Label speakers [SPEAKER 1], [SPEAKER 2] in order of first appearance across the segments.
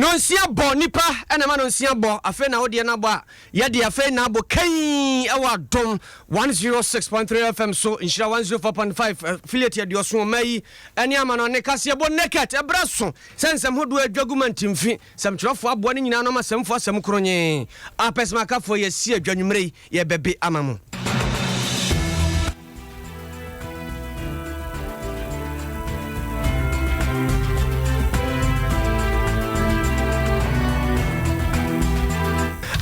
[SPEAKER 1] Nonsia bɔ nipa ɛna ɛma nonsia bɔ afei na wodeɛ no abɔ a yɛde afei na abɔ kai ɛwɔ Adom 106.3 FM so Nhyira 104.5 affiliate aduɔson ɔma yi ɛne amanɔne kaseɛbɔ naked ɛberɛ so sɛ nsɛm hodoɔ adwa gu mantimfi sɛmtwerɛfoɔ aboa ne nyinaa no ama sɛmfoɔ asɛm kronye apɛsɛmakafoɔ yɛsi adwa nwummerɛ yi yɛbɛbe ama mo.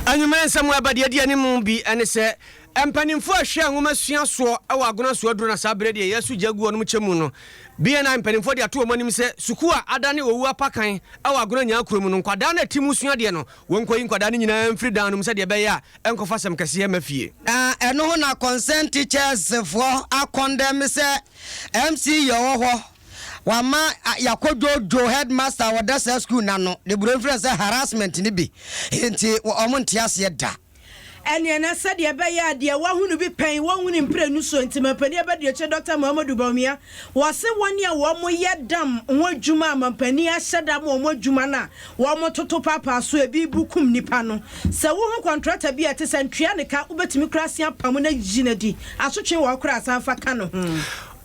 [SPEAKER 1] Anwummerɛ nsɛm a ɛba deɛ adi anim bi ne sɛ mpanimfoɔ a ɛhwɛ nwoma sua soɔ wɔ agona so aduro na saa berɛ deɛ yɛasu gya gu wɔnom kyɛ mu no BNI mpanimfoɔ de ato wɔn anim sɛ sukuu a adane owu apakan wɔ agona nyaa kuro mu no nkwadaa no a ɛte mu sua deɛ no wɔnkɔyi nkwadaa no nyinaa mfiri dan no mu sɛdeɛ ɛbɛyɛ a Ɛnkɔfa asɛm kɛseɛ mma fie.
[SPEAKER 2] Na ɛno ho na Concerned Teachers foɔ akɔndɛme sɛ MC yɛ ɔwɔ hɔ, wama yɛakɔ dwoodwoo headmaster a ɔda saa school no ano, de buroni frɛ no sɛ harassment no bi, nti wɔn nte aseɛ da.
[SPEAKER 3] Ɛneɛ na sɛdeɛ ɛbɛyɛ a deɛ wahunu bi pɛn wɔnhunu mprenu soɔ nti Mampanin Abadiakyire Dɔkta Muhammadu Bawumia wɔse wɔn a wɔyɛ dam ho adwuma a mampanin ahyɛ da ma wɔn adwuma no a Wɔtoto paapaa so, ebi bu kum nnipa no. Sɛ wohu kɔntrata bi a ɛte sɛ ntua ne ka, wobetumi koraa asen apam no ayi no adi. Asotwe wɔ hɔ koraa a san fa ka ne ho.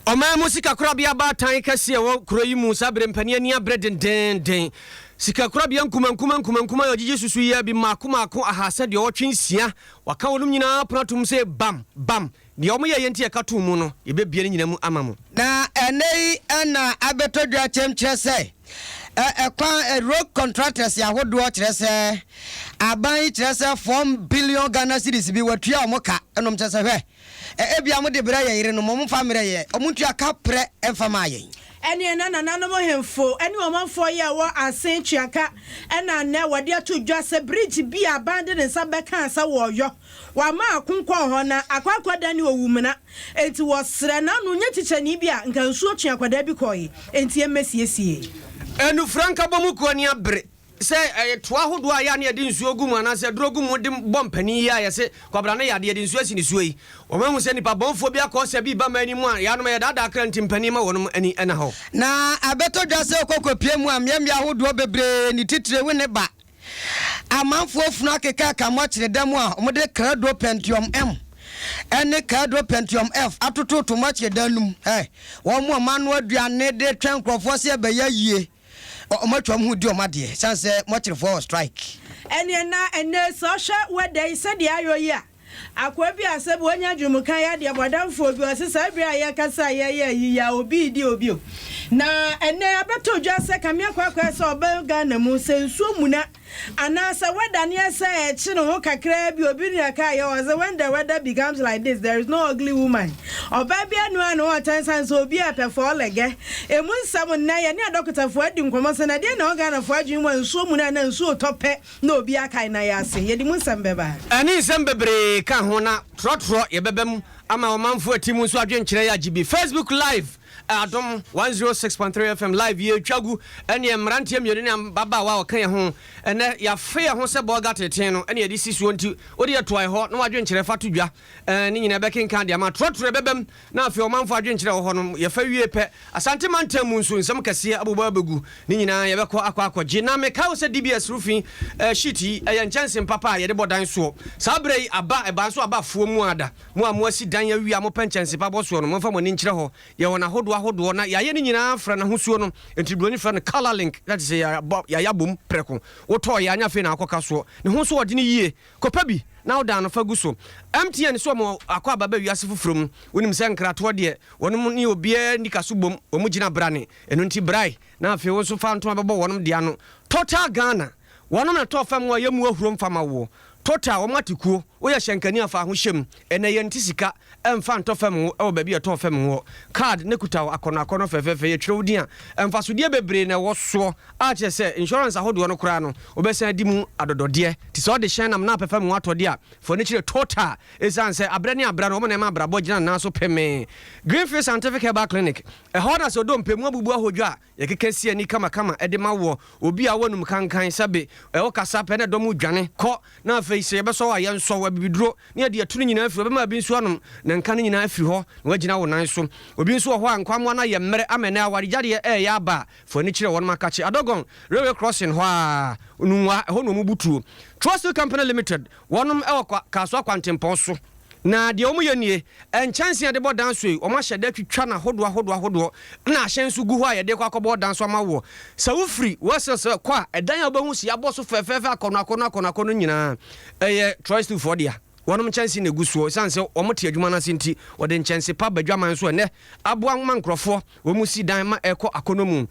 [SPEAKER 1] Ɔman mu sikakorabea baatan kɛse a ɛwɔ kuro yi mu saa bere mpanin ani abere dendeenden. Sikakorabea nkumankuma nkumankuma a wɔgyegye susu yi ara bi mmaako mmaako 386. Wɔaka wɔnom nyinaa apono atom sɛ bam! Bam! Deɛ wɔyɛeɛ nti a ɛka too mu no, yɛbɛbue ne nyinaa mu ama mo.
[SPEAKER 2] Na ɛnnɛ yi na abɛtɔ dwa kyɛm kyerɛ sɛ ɛkwan road contractors ahodoɔ kyerɛ sɛ aban yi kyerɛ sɛ 4 billion Ghana cedis bi watua wɔn ka ɛnom kyerɛ sɛ hwɛ ebia mo de brɛ yɛn yerenom wɔn mfa mmerɛ yɛ wɔn ntua ka prɛ mfa maa yɛn.
[SPEAKER 3] Ɛneɛ na nananom hemfo ne ɔmanfoɔ yi a ɛwɔ Asen Tweaka na nnɛ wɔde ato dwa sɛ bridge bi a aban de ne nsa bɛkaa sɛ wɔreyɔ Wama akonkɔn hɔ na akɔ akɔdane owumena. Enti wɔsrɛ na ano nyɛ tikyani bi a nka nsuo twe akwadaa bi kɔe. Enti ɛmmɛsiesie.
[SPEAKER 1] Anufra nkabɔmu kuo ani abere sɛ ɛyɛ toa ahodoɔ a ɛyɛ a na yɛde nsuo gu mu anaasɛ aduro gu mu de bɔ mpanin yi a yɛse kwabra no yɛ adeɛ yɛde nsuo asi ne soɔ yi. Wɔahu sɛ nnipa bɔnfoɔ bi akɔ sɛ bi ba man yi mu a yɛanom a yɛdaadaa kra nti mpanin ma wɔnom ani nna hɔ.
[SPEAKER 2] Na abɛtɔ dwa sɛ ɔkɔ kɔpie mu a mmeammea ahodoɔ bebree ne titire wo ne ba Amanfoɔ funu akekaaka mɔkyere da mu a wɔde Credo Pentium M ne Credo Pentium F atototo mɔkyere dan no mu. Ɛ, wɔn a wɔanoa aduane de twɛn nkurɔfoɔ sɛ ɛbɛyɛ ayie, wɔatwa wɔn ho di wɔn adeɛ ɛsiane sɛ mɔkyerefoɔ wɔ strike.
[SPEAKER 3] Ɛneɛ na ɛnɛ sɛ ɔhwɛ weather yi sɛdeɛ ayɔ yi a, Akoa bi a sɛbi wanya adwenemuka yi adeɛ bɔdamfoɔ bi ɔse saa bere a yɛkasa a yɛyɛ ayi yi a obi redi obi o. Na ɛnɛ abɛtɔ dwa sɛ kame akɔ akɔyɛ sɛ ɔbɛn Ghana mu sɛ nsuo muna anaa sɛ weather no yɛ sɛ ɛkye ne ho kakraa bi obi nua kaa yɛ ɔse when the weather becomes like this there is no ugly woman ɔbaa bi anu a ne ho ɔtan sane sɛ obi a pɛ fɔɔ lɛgɛ emu nsɛm nnɛ yɛne adɔkotafoɔ adi nkɔmmɔ sɛ na deɛn na ɛwɔ Ghanafoɔ adwene mu a nsuo muna anaa nsuo tɔ pɛ Na obi akae na yɛ ase. Yɛde mu nsɛm bɛba.
[SPEAKER 1] Ɛne nsɛm bebree ka ho na trɔtrɔ yɛbɛba mu ama ɔmanfoɔ ati mu nso adwenkyerɛ yɛ agye bi. Facebook live Adom 106.3 FM live yɛretwa gu ɛneɛ mmeranteɛ mmienu ne ababaawa a ɔka yɛn ho ɛnɛ yɛafe yɛn ho sɛ bɔɔga teten no ɛne yɛde si soɔ nti wode yɛ toa hɔ na wadwenkyerɛ fa to dwa ne nyinaa bɛkenkan de ama trɔtrɔ ɛbɛba mu Na afei ɔmanfo adwenkyerɛ wɔ hɔ no, yɛfa wie pɛ. Asante mantam mu nso, nsɛm kɛseɛ abobɔ abɛgu. Ne nyinaa yɛbɛkɔ akɔ akɔgye. Na mekae wo sɛ DBS roofing sheet yi, ɛyɛ nkyɛnse papa a yɛde bɔ dan soɔ. Saa berɛ yi, aba, ɛbaa nso aba afoɔ mu ara da. Mo a moasi dan awie a mopɛ nkyɛnse pa bɔ soɔ no, momfa mo ani nkyerɛ hɔ. Yɛwɔ no ahodoɔ ahodoɔ, na yɛayɛ ne nyinaa afra n'ahosuo no. Enti buroni frɛ no colour link, na kyerɛ sɛ yɛabɔ, yɛayɛ abom prɛko. Wotɔeɛ a, nyɛ afei na wokɔka soɔ. Ne ho nso ɔdene yie. Kɔpɛ bi na wo dan no fa gu so. MTN nso wɔn akwaaba ba wiase foforɔ mu. Wonim sɛ nkratoɔ deɛ, wɔnom ne obiara nni kaso bom, wɔn gyina brane. Ɛno nti brae na afei wo nso fa ntoma bɛbɔ wɔnom deɛ ano. Total Ghana, wɔnom na tɔɔ fam a yɛmmu ahuro mfa ma woɔ. Total, wɔn ate kuo, woyɛ hyɛnkani a fa ho hyɛ mu. Ɛnnɛ yɛnte sika mfa ntɔ fam ngo wɔ baabi a yɛtɔn fam ngo hɔ. Card no kuta wo akɔnnɔ akɔnnɔ fɛfɛɛfɛ, yɛtwerɛ wo din a, mfasodeɛ bebree na ɛwɔ soɔ a kyerɛ sɛ insurance ahodoɔ no koraa no, wobɛsan adi mu adɔdɔdeɛ. Te sɛ wode hyɛn nam na apɛ fam ngo atɔ deɛ a, fa w'ani kyerɛ Total ɛsiane sɛ aberɛ ne aberɛ no wɔn na ɛma abrabɔ gyina ne nan so pemee. Greenfield Scientific Herbal Clinic, ɛhɔ na sɛ odompe mu abubu ahodwo a, Yɛkeka si ani kamakama de ma woɔ. Obi a w'anum kankan sɛ be ɛ wokasa pɛ na dɔm redwane kɔ na afei sɛ yɛbɛsɔ wo a yɛnsɔ wo. Abibiduro na yɛde atu no nyinaa afiri hɔ. Bɛma bi nso anom na nka no nyinaa afiri hɔ na woagyina wo nan so. Obi nso wɔ hɔ a nkwammoa no ayɛ mmerɛ ama ɛnnɛ awaregyadeɛ reyɛ aba a, fa w'ani kyerɛ wɔnom akakye. Adogon Railway Crossing hɔ ara, Nungua, ɛhɔ na wɔbu tuo. Trust Steel Company Limited, wɔnom wɔ Kasoa kwantempɔn so. Na deɛ wɔyɛ nie, nkyɛnsee a yɛde bɔ dan so yi, wɔahyɛ da atwitwa no ahodoɔ ahodoɔ ahodoɔ, ɛna ahyɛn nso gu hɔ a yɛde rekɔ akɔbɔ dan so ama woɔ. Sɛ wofiri West Hills kɔ a, ɛdan a wobɛhu sɛ yɛabɔ so fɛfɛɛfɛ akɔnnɔ akɔnnɔ akɔnnɔ akɔnnɔ nyinaa, ɛyɛ Troy Steelfoɔ dea. Wɔnom nkyɛnsee na ɛgu soɔ. Ɛsiane sɛ wɔte adwuma no ase nti, wɔde nkyɛnse pa ba adwaman so ɛnnɛ aboa ma nkurɔfoɔ wɔsi dan ma ɛkɔ akɔnnɔ mu.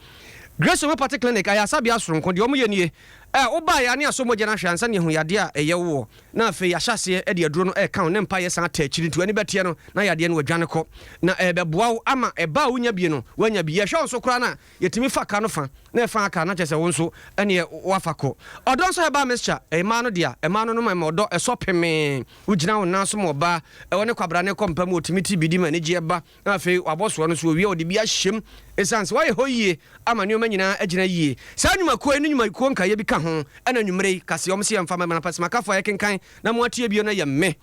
[SPEAKER 1] Grace Homeopathic Clinic, ayaresabea soronko, deɛ wɔyɛ nie, ɛ, wobaeɛ a ne yɛasɔ mogya no ahwɛ ansa na yɛahu yadeɛ a ɛyɛ woɔ. Na afei yɛahyɛ aseɛ de aduro no reka wo ne mpaeɛ san ata akyiri nti w'ani bɛteɛ no na yadeɛ no wadwane kɔ. Na ɛrebɛboa wo ama ɛba a wonya bie no woanya bi. Yɛhwɛ wo nso koraa no a yɛtumi fa ka no fa na ɛfa aka na kyerɛ sɛ wo nso ɛneɛ woafa kɔ. Ɔdɔ nso herbal mixture ɛyɛ mmaa no dea. Mmaa no nom ɛma ɔdɔ ɛsɔ pemee. Wogyina wo nan so ma ɔbaa ɛwɔ ne kwabrane kɔ mpa mu ɔtumi ti bi di ma anigyeɛ ba. Na afei wabɔ soɔ no nso, ɔwie a ɔde bi ahyɛ mu ɛsiane sɛ wayɛ hɔ yie ama nneɛma nyinaa agyina yie. Saa nnwumakuo yi ne nnwumakuo nkaeɛ bi ka ho na anwummerɛ yi kaseɛ wɔn se yɛmfa mmɛma no apɛsɛmakafoɔ a yɛkenkan na moatie bio no yɛ me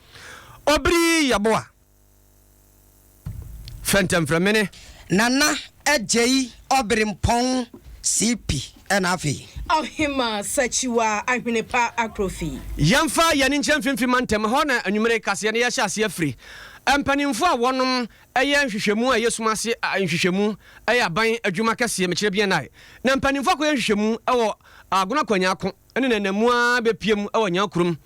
[SPEAKER 1] Obiri Yeboah Fɛntɛmfrɛmene.
[SPEAKER 2] Nana Agyei Ɔberempɔn CP ɛna afei.
[SPEAKER 3] Ɔhemaa Sakyiwaa Ahwenepa Akrofi.
[SPEAKER 1] Yɛmfa yɛn ani nkyerɛ mfimfini mantam, ɛhɔ na anwummere yi kaseɛ no yɛhyɛ aseɛ afiri. Mpanimfoɔ a wɔnom yɛ nhwehwɛmu a ɛyɛ sum ase nhwehwɛmu yɛ aban adwuma kɛseɛ, mekyerɛ BNI, na mpanimfoɔ akɔyɛ nhwehwɛmu wɔ Agona Kwanyako ne nanamu ara bɛpiem wɔ Nyakurom.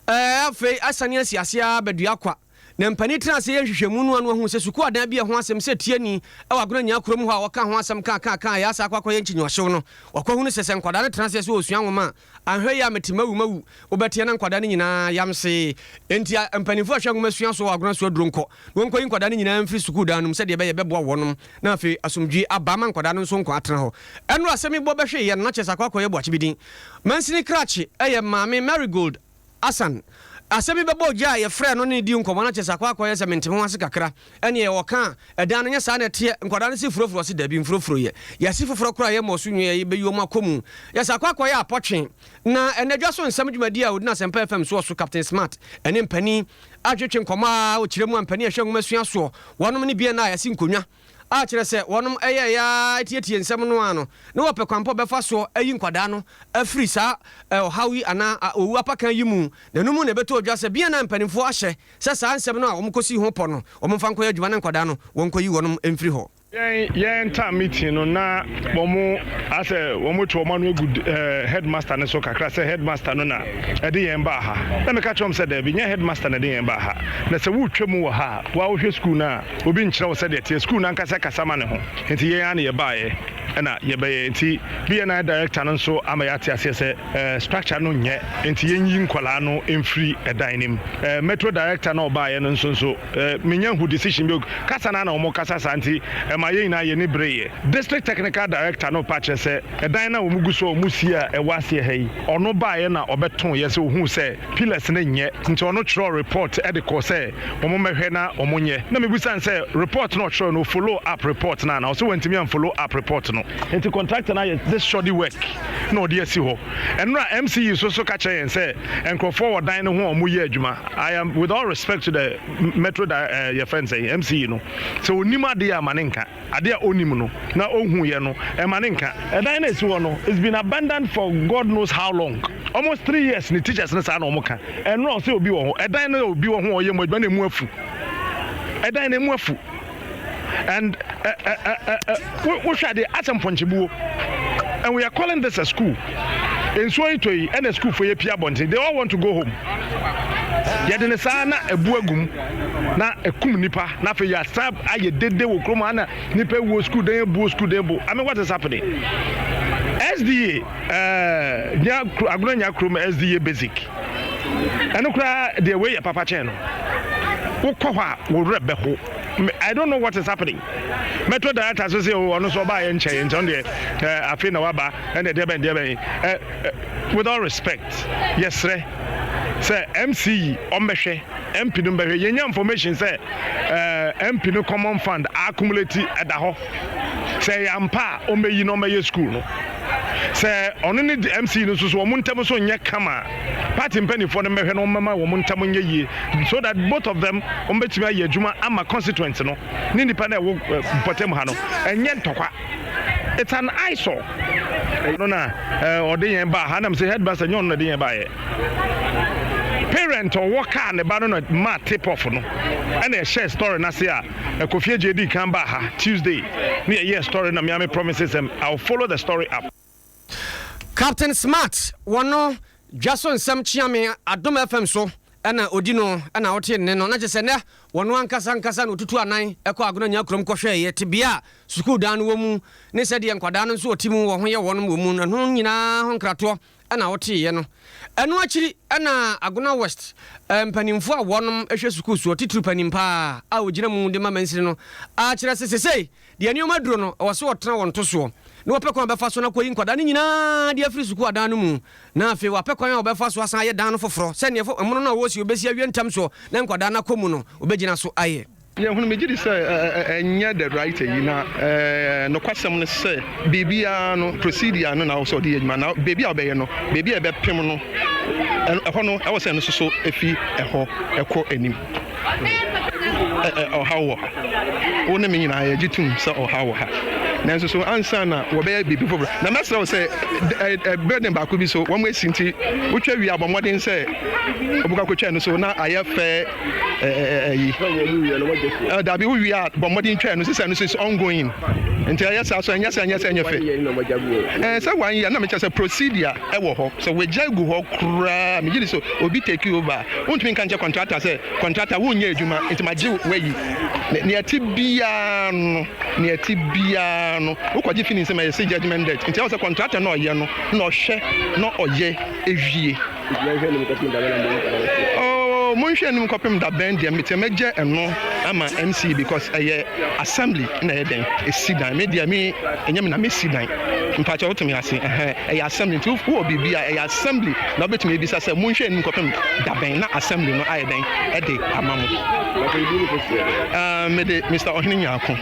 [SPEAKER 1] Afei asane asi aseɛ ara bɛdua kwa. Na mpanin tena ase yɛ nhwehwɛmu no ano ahu sɛ sukuu adan bi a ɛho asɛm sɛ tiani wɔ Agona Nyaa kurom hɔ a wɔka ho asɛm kaakaaka a yɛasa akɔ akɔyɛ nkyinyiɔhyew no. Wɔakɔhunu sɛ sɛ nkwadaa no tena ase sɛ wɔresua nwoma a, anhwɛ yie a mete mawu mawu, wobɛteɛ na nkwadaa no nyinaa yam see. Enti a mpanimfoɔ a ɛhwɛ nwoma sua so wɔ Agona so aduro nkɔ na wɔnkɔyi nkwadaa no nyinaa mfiri sukuu dan no mu sɛdeɛ ɛbɛyɛ ɛbɛboa wɔnom na afei asomdwie aba ama nkwadaa no nso nkwa atena hɔ. Ɛnora asɛm yi bɔ bɛhweeɛ no na kyerɛ sɛ akɔ akɔyɛ boakye bi din. Mansini krakye yɛ Maame Marigold Asan asɛm yi bɛbɔ ogya a yɛfrɛɛ no ne no dii nkɔmmɔ no akyerɛ sɛ akɔ akɔyɛ sɛ mente me ho ase kakra. Ɛnneɛ ɔka a, ɛdan no nyɛ saa na ɛteɛ. Nkwadaa no se furofuro. Ɔse dabi, mfurofuro yɛ. Yɛasi foforɔ koraa a yɛmmɔɔ so nwiei a yɛbɛyi wɔn akɔ mu. Yɛse akɔ akɔyɛ apɔtwe. Na ɛnnɛ dwa so nsɛm dwumadie a ɔdi no Asɛmpa FM soɔ so, Captain Smart ne mpanin atwetwe nkɔmmɔ a ɔkyerɛ mu a mpanin a ɛhwɛ nwomasua soɔ, wɔnom ne BNI asi nkonnwa. a kyerɛ sɛ wɔnom yɛeɛ ara tietie nsɛm no ara no, na wɔpɛ kwan pa wɔbɛfa soɔ ayi nkwadaa no afiri saa ɔhaw yi anaa owu apakan yi mu. Na ɛno mu na ɛbɛtɔɔ dwa sɛ bia na mpanimfoɔ ahyɛ sɛ saa nsɛm no a wɔkɔsii ho pɔ no wɔmfa nkɔyɛ adwuma na nkwadaa no wɔnkɔyi wɔnom mfiri hɔ.
[SPEAKER 4] Yɛn yɛn term meeting no na wɔn asɛ wɔn atu wɔn ano agu eh, headmaster no so kakra sɛ headmaster no na ɛde yɛn baa ha. Na meka kyerɛ wɔn sɛ daabi, nyɛ headmaster na ɛde yɛn baa ha. Na sɛ wotwa mu wɔ ha a, wo a wohwɛ school no a, Obi nkyerɛ wo sɛdeɛ ɛteɛ. Sukuu no ankasa kasa ma ne ho. Nti yɛn ara na yɛbaeɛ ɛna yɛbɛyɛ. Nti BNI director no nso ama yɛate aseɛ sɛ structure no nyɛ nti yɛnyi nkwadaa no mfiri ɛdan no mu. Metro director no a ɔbaeɛ no nso nso mennya nhu decision bi. Kasa no ara na wɔkasa saa nti ɛma yɛn nyinaa yɛn ani bereeɛ. District technical director no repa kyerɛ sɛ ɛdan no a wɔgu so a wɔsi a ɛwɔ aseɛ ha yi, ɔno baeɛ na ɔbɛtoeɛ sɛ ɔhuu sɛ pillars no nyɛ nti ɔno twerɛɛ report de kɔɔ sɛ wɔn mmɛhwɛ na wɔn nyɛ. Na mebisa no sɛ report no a ɔtwerɛɛ no o follow up report no anaa? Ɔse wantumi an follow up report no. Nti contractor no ayɛ this shoddy work na ɔde asi hɔ. Ɛnora MC yi nso so ka kyerɛ yɛn sɛ nkurɔfoɔ wɔ dan no ho a wɔyɛ adwuma. I am with all respect to the metro di eh, yɛfrɛ no sɛn MC no, sɛ ɔnim adeɛ a ma ne nka. Adeɛ a ɔnim no na ɔhuiɛ no, ɛma ne nka. Ɛdan no a ɛsi hɔ no, it's been abandoned for God knows how long. Almost 3 years ne teachers no saa na wɔka. Ɛnora ɔsɛ obi wɔ hɔ. Ɛdan no obi wɔ ho a ɔyɛ mu adwuma na ɛmu afu. Ɛdan no ɛmu afu. And wohwɛ adeɛ asɛ mpɔnkyebuo. And we are calling this a school. Nsuo yi tɔ yi ɛna sukuufoɔ yɛ pia abɔnten. They all want to go home. Yɛde ne saa na ɛbu agum na ɛkum nipa na afei yɛasan ayɛ dede wɔ kurom ha na nipa wuo sukuu dan abuo sukuu dan bu. I mean, what is happening? SDA nya Agona nya kurom SDA basic ɛno koraa deɛ wei yɛ papa kyɛn no. Wokɔ hɔ a wo werɛ bɛho. I don't know what is happening. Metro director so sɛ ɔno so ɔbaa yɛ nkyɛn nkyɛn deɛ afei na waba ɛna deɛ bɛn deɛ bɛn. With all respect, yɛsrɛ sɛ MC yi ɔmmɛhwɛ, MP no mbɛhwɛ. Yɛnya information sɛ MP no common fund accumulate ɛda hɔ. Sɛ ɛyɛ ampa a ɔmmɛyi na ɔmmɛyɛ school no. Sɛ ɔno ne MC no nso so wɔn ntam nso nyɛ kama a, party mpanimfoɔ no mmɛhwɛ na wɔmmɛma wɔn ntam nyɛ yie so that both of them wɔbɛtumi ayɛ adwuma ama constituent no ne nnipa no a ɛwɔ mpɔtam ha no. Ɛnyɛ ntɔkwa. It's an eyesore. Ɔno na ɔde yɛn baa ha na mesɛ headmaster nyɛ ɔno na ɛde yɛn baeɛ. Parent ɔwɔ kaa ne ba no na maa tip off no ɛna ɛhyɛɛ story no ase a Kofi Adjei dii kan baa ha Tuesday ne yɛyɛɛ story na me ara me promises sɛ I will follow the story up.
[SPEAKER 1] Captain Smart wɔ no dwa so nsɛm kyeame Adom FM so na ɔdi no na wote nne no na kyerɛ sɛ nnɛ wɔno ankasa ankasa na ɔtutu anan kɔ Agona Nyakurom kɔhwɛeɛ tebea a sukuu dan no wɔ mu ne sɛdeɛ nkwadaa no nso wɔte mu wɔ ho yɛ wɔnom wɔ mu no ɛno nyinaa ho nkratoɔ na woteeɛ no. Ɛno akyiri na Agona West mpanimfoɔ a wɔnom hwɛ sukuu soɔ titiriw panin paa a ɔgyina mu de ma mansini no akyerɛ sɛ sesei deɛ nneɛma aduro no ɛwɔ sɛ wɔtena wɔn to soɔ na wɔpɛ kwan a wɔbɛfa so na akɔyi nkwadaa no nyinaa de afiri sukuu adan no mu na afei wɔapɛ kwan a wɔbɛfa so asan ayɛ dan no foforɔ sɛdeɛ ɛmono no a wɔresi wɔbɛsi awie ntɛm soɔ na nkwadaa no akɔ mu no wɔbɛgyina so ayɛ.
[SPEAKER 5] Yɛhunu, megye di sɛ ɛnyɛ the right ayi, na nokwasɛm ne sɛ biribiara no procedure no na ɛwɔ sɛ ɔde yɛ adwuma, na baabi a ɔbɛyɛ no, baabi a ɛbɛpem no, ɛhɔ no ɛwɔ sɛ ɛno nso so ɛfi ɛhɔ ɛkɔ anim. Ɔhaw wɔ ha. Wo ne me nyinaa yɛgye tom sɛ ɔhaw wɔ ha. Nanso so ansa na wɔbɛyɛ biribi foforɔ, na mɛsrɛ wo sɛ building baako bi so wɔn asi nti wotwa wie a bɔ mmɔden sɛ wobɛkɔ akɔtwa ɛno so na ayɛ fɛ. ɛyi dabi wo wie a bɔ mmɔden twa ɛno sisɛ ɛno so is ongoing nti ɛyɛ saa so ɛnyɛ sɛ ɛnyɛ sɛ ɛnyɛ fɛ ɛɛ sɛ one year na mekyɛ sɛ procedure ɛwɔ hɔ sɛ wagya gu hɔ koraa megye di sɛ obi take over wontumi nka nkyɛ contractor sɛ contractor wonyɛ adwuma nti magye wayi nea ɛte biara no nea ɛte biara no wokɔgye fi ne nsɛm ɛyɛ sɛ judgment debt nti ɛwɔ sɛ contractor na ɔyɛ no na ɔhwɛ na ɔyɛ ewie. Oh, monhwɛ anim kɔpem da bɛn deɛ mete mɛgye ɛno ama MC because ɛyɛ assembly na ɛyɛ dɛn ɛsi dan me deɛ me ɛnyɛ me na mɛsi dan mpakyɛ wote me ase ɛhɛn ɛyɛ assembly nti wowɔ biribi a ɛyɛ assembly na wobɛtumi abisa sɛ monhwɛ anim kɔpem da bɛn na assembly no ayɛ dɛn ɛde ama mo. Uh, mede Mr. Ɔhene Nyarko.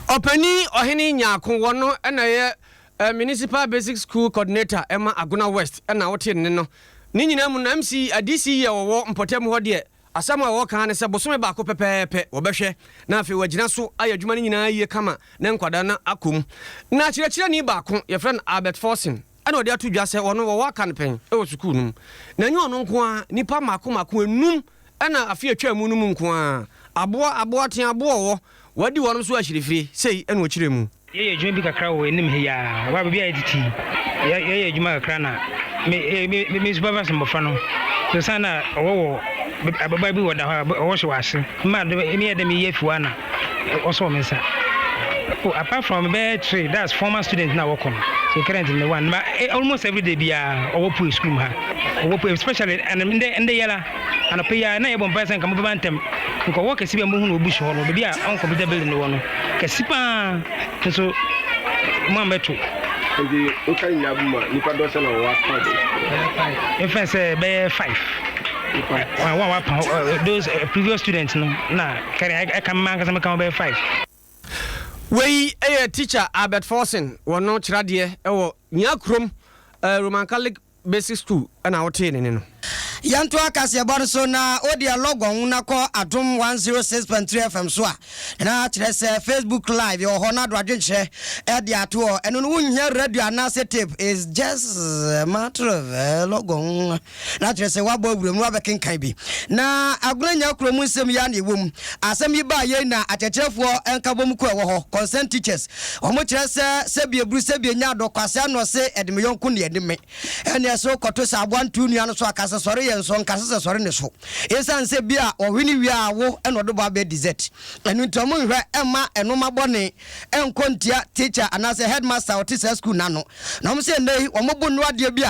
[SPEAKER 1] Ɔpanin Ɔhene Nyarko wɔ no na ɛyɛ Municipal Basic School Coordinator ma Agona West na wote nne no. Ne nyinaa mu no MC DC yi a wɔwɔ mpɔtam hɔ deɛ asɛm a wɔka ara ne sɛ bosome baako pɛpɛɛpɛ wɔbɛhwɛ na afei wɔagyina so ayɛ adwuma no nyinaa yie kama na nkwadaa no akɔ mu. Na kyerɛkyerɛni baako yɛfrɛ no Albert Forson na ɔde ato dwa sɛ ɔno wɔwɔ aka no pɛn wɔ sukuu no mu na ɛnyɛ ɔno nko ara nnipa mmaako mmaako nnum Ɛna afe a etwaa mu no mu nko ara, aboa, aboa tea, aboa ɔwɔ, wɔadi wɔnom so ahyirefire, sei ɛna ɔkyerɛɛ mu.
[SPEAKER 6] Yɛyɛ adwuma bi kakra wɔ anim ha yi ara, hɔ a baabi a yɛtete yi, yɛ yɛyɛ adwuma kakra na me me me me supervise mmɔfra no. So san na ɔwɔ wɔ ababaa bi wɔ da hɔ a ɔwɔ hyɛ wɔ ase. Mma do meyɛ dɛ meyi afi hɔ a na ɔsɔɔ me nsa. Oh, apart from bɛyɛ three, that's former student na wɔkɔ no. So currently me one, but eh, almost every day biara ɔwɔ pue school mu ha. Ɔwɔ pue especially and ndɛ ndɛ yɛla. Anɔpa yi ara, na yɛbɔ mpae sɛ anka mobɛba ntɛm. Nka ɔwɔ kɛse bi a mubehu no wɔ bush hɔ no, baabi a uncomputer building no wɔ no, kɛse paa, nso moammɛto.
[SPEAKER 7] Nti woka ne nyinaa bom a, nnipa dɔ sɛn na wɔwɔ apa de?
[SPEAKER 6] Mfa sɛ bɛyɛ five. Wɔn a wɔapa hɔ, those previous students no, na kɛrɛ ɛka me ankasa meka ho bɛyɛ five.
[SPEAKER 1] Wei yɛ Teacher Albert Forson, wɔno kyerɛ adeɛ wɔ Nyia kurom Roman Catholic Basic school na wotee ne nne no.
[SPEAKER 2] Yɛntoa kaseɛbɔ no so na wodeɛ log on na kɔ Adom 106.3 FM so a na kyerɛ sɛ Facebook live yɛwɔ hɔ na do adwenkyerɛ de ato hɔ. Ɛno no wonhia radio anaasɛ tape, it's just a matter of log on na kyerɛ sɛ woabɔ awura mu na woabɛkenkan bi. Na Agona Nya kuro mu nsɛm yi ara na ɛwɔ mu. Asɛm yi baa yei na akyerɛkyerɛfoɔ nkabom kuo a ɛwɔ hɔ, concerned teachers, Wɔkyerɛ sɛ, sɛbi eburu sɛbi enya adɔ, kwasea na ɔse ɛde me yɔnko ne ɛde me. Ɛneɛ sɛ wokɔto sɛ aboa nto nua no so a, ka sɛ sɔre yɛ nso, nka sɛ sɛ sɔre ne so. Esiane sɛ bi a ɔwe no wie a wo na ɔde bɔ abɛyɛ dessert. Ɛno nti wɔn nhwɛ mma ɛnoma bɔne nkɔ ntia teacher anaasɛ headmaster a ɔte saa school no ano. Na wɔn sɛ ɛnnɛ yi wɔn bo nnoa adeɛ bi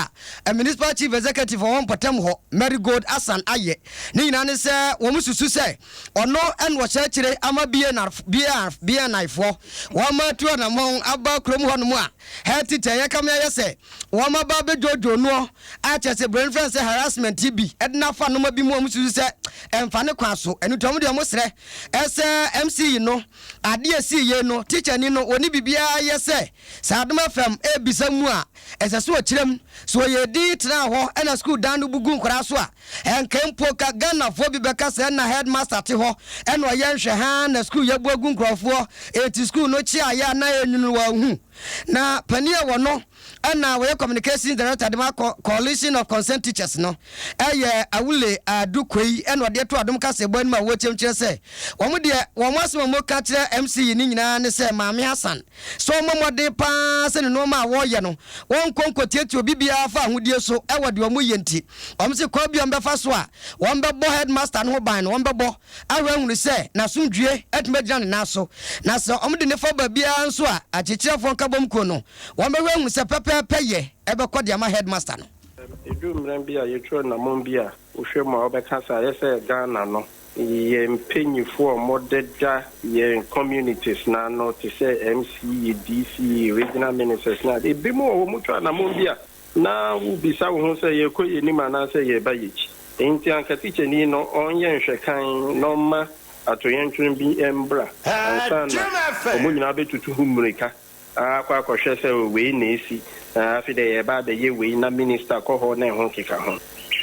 [SPEAKER 2] a Municipal Chief Executive a ɔwɔ mpɔtam hɔ, Marigold Hassan ayɛ. Ne nyinaa ne sɛ wɔn susu sɛ Ɔno na ɔkyerɛkyerɛ ama BNI foɔ wɔn atu anamɔn aba kurom hɔ nom a head teacher yɛ kame ayɛ sɛ wɔn aba abɛdwoodwoo noɔ a kyerɛ sɛ broni frɛ no sɛ harassment yi. agye bi de no afa nnoɔma bi mu a wɔsusu sɛ ɛmfa ne kwan so. Ɛno nti wɔn deɛ wɔsrɛ sɛ MC no adeɛ a ɛsii yei no tikyani no ɔnni biribiara yɛ sɛ sɛ Adom FM rebisa mu a ɛsɛ sɛ ɔkyerɛ mu. Sɛ ɔyɛɛ dinn tenaa hɔ na sukuu dan no bu gu nkwadaa so a ɛnka mpo ka Ghanafoɔ bi bɛka sɛ na headmaster te hɔ na ɔyɛ nhwɛhaa na sukuu yɛbu agu nkurɔfoɔ enti sukuu no kyeaeɛ a na ɛnwunu wɔanhu. Na panin a wɔno na ɔyɛ Communications Director de ma Coalition of Concerned Teachers no yɛ Awule Adu Kwei na ɔde ato Adom Kaseɛbɔ anim a wɔrekyɛm kyerɛ sɛ wɔn deɛ wɔn asɛm a wɔka kyerɛ MC yi no nyinaa ne sɛ Maame Hassan sɛ ɔmmɔ mmɔden pa ara sɛ ne nnoɔma a wɔreyɛ no wɔnkɔ nkɔtiatia obi biara fa ahodie so wɔ deɛ wɔyɛ nti. Wɔn se kwan bi a wɔbɛfa so a wɔbɛbɔ headmaster no ho ban no wɔbɛbɔ ahwɛ ahunu sɛ n'asomdwoeɛ atumi agyina ne nan so, na sɛ wɔde no fa baabiara nso a, Akyerɛkyerɛfoɔ Nkabom Kuo no, wɔbɛhwɛ ahunu sɛ pɛpɛɛpɛ yɛ bɛkɔ de ama headmaster no.
[SPEAKER 7] Ɛduru mmerɛ bi a yɛtu anammɔn bi a, wohwɛ mu a wobɛka sɛ ayɛ sɛ Ghana no, yɛn mpanyinfoɔ a wɔdeda yɛn communities no ano te sɛ MCE, DCE, Regional Ministers ne adeɛ, ebinom wɔ hɔ wɔtu anammɔn bi a, Na wubisa wo ho sɛ, 'Yɛrekɔ yɛn anim anaasɛ yɛreba yɛn akyi? Enti anka tikyani no ɔnyɛ nhwɛkan na ɔmma atoyerɛnkyɛm bi mbra ansa na wɔn nyinaa abɛtutu ho mmirika akɔ akɔhwɛ sɛ wei na asi, na afei deɛ yɛreba abɛyɛ wei na minista kɔ hɔ na ɛho keka ho.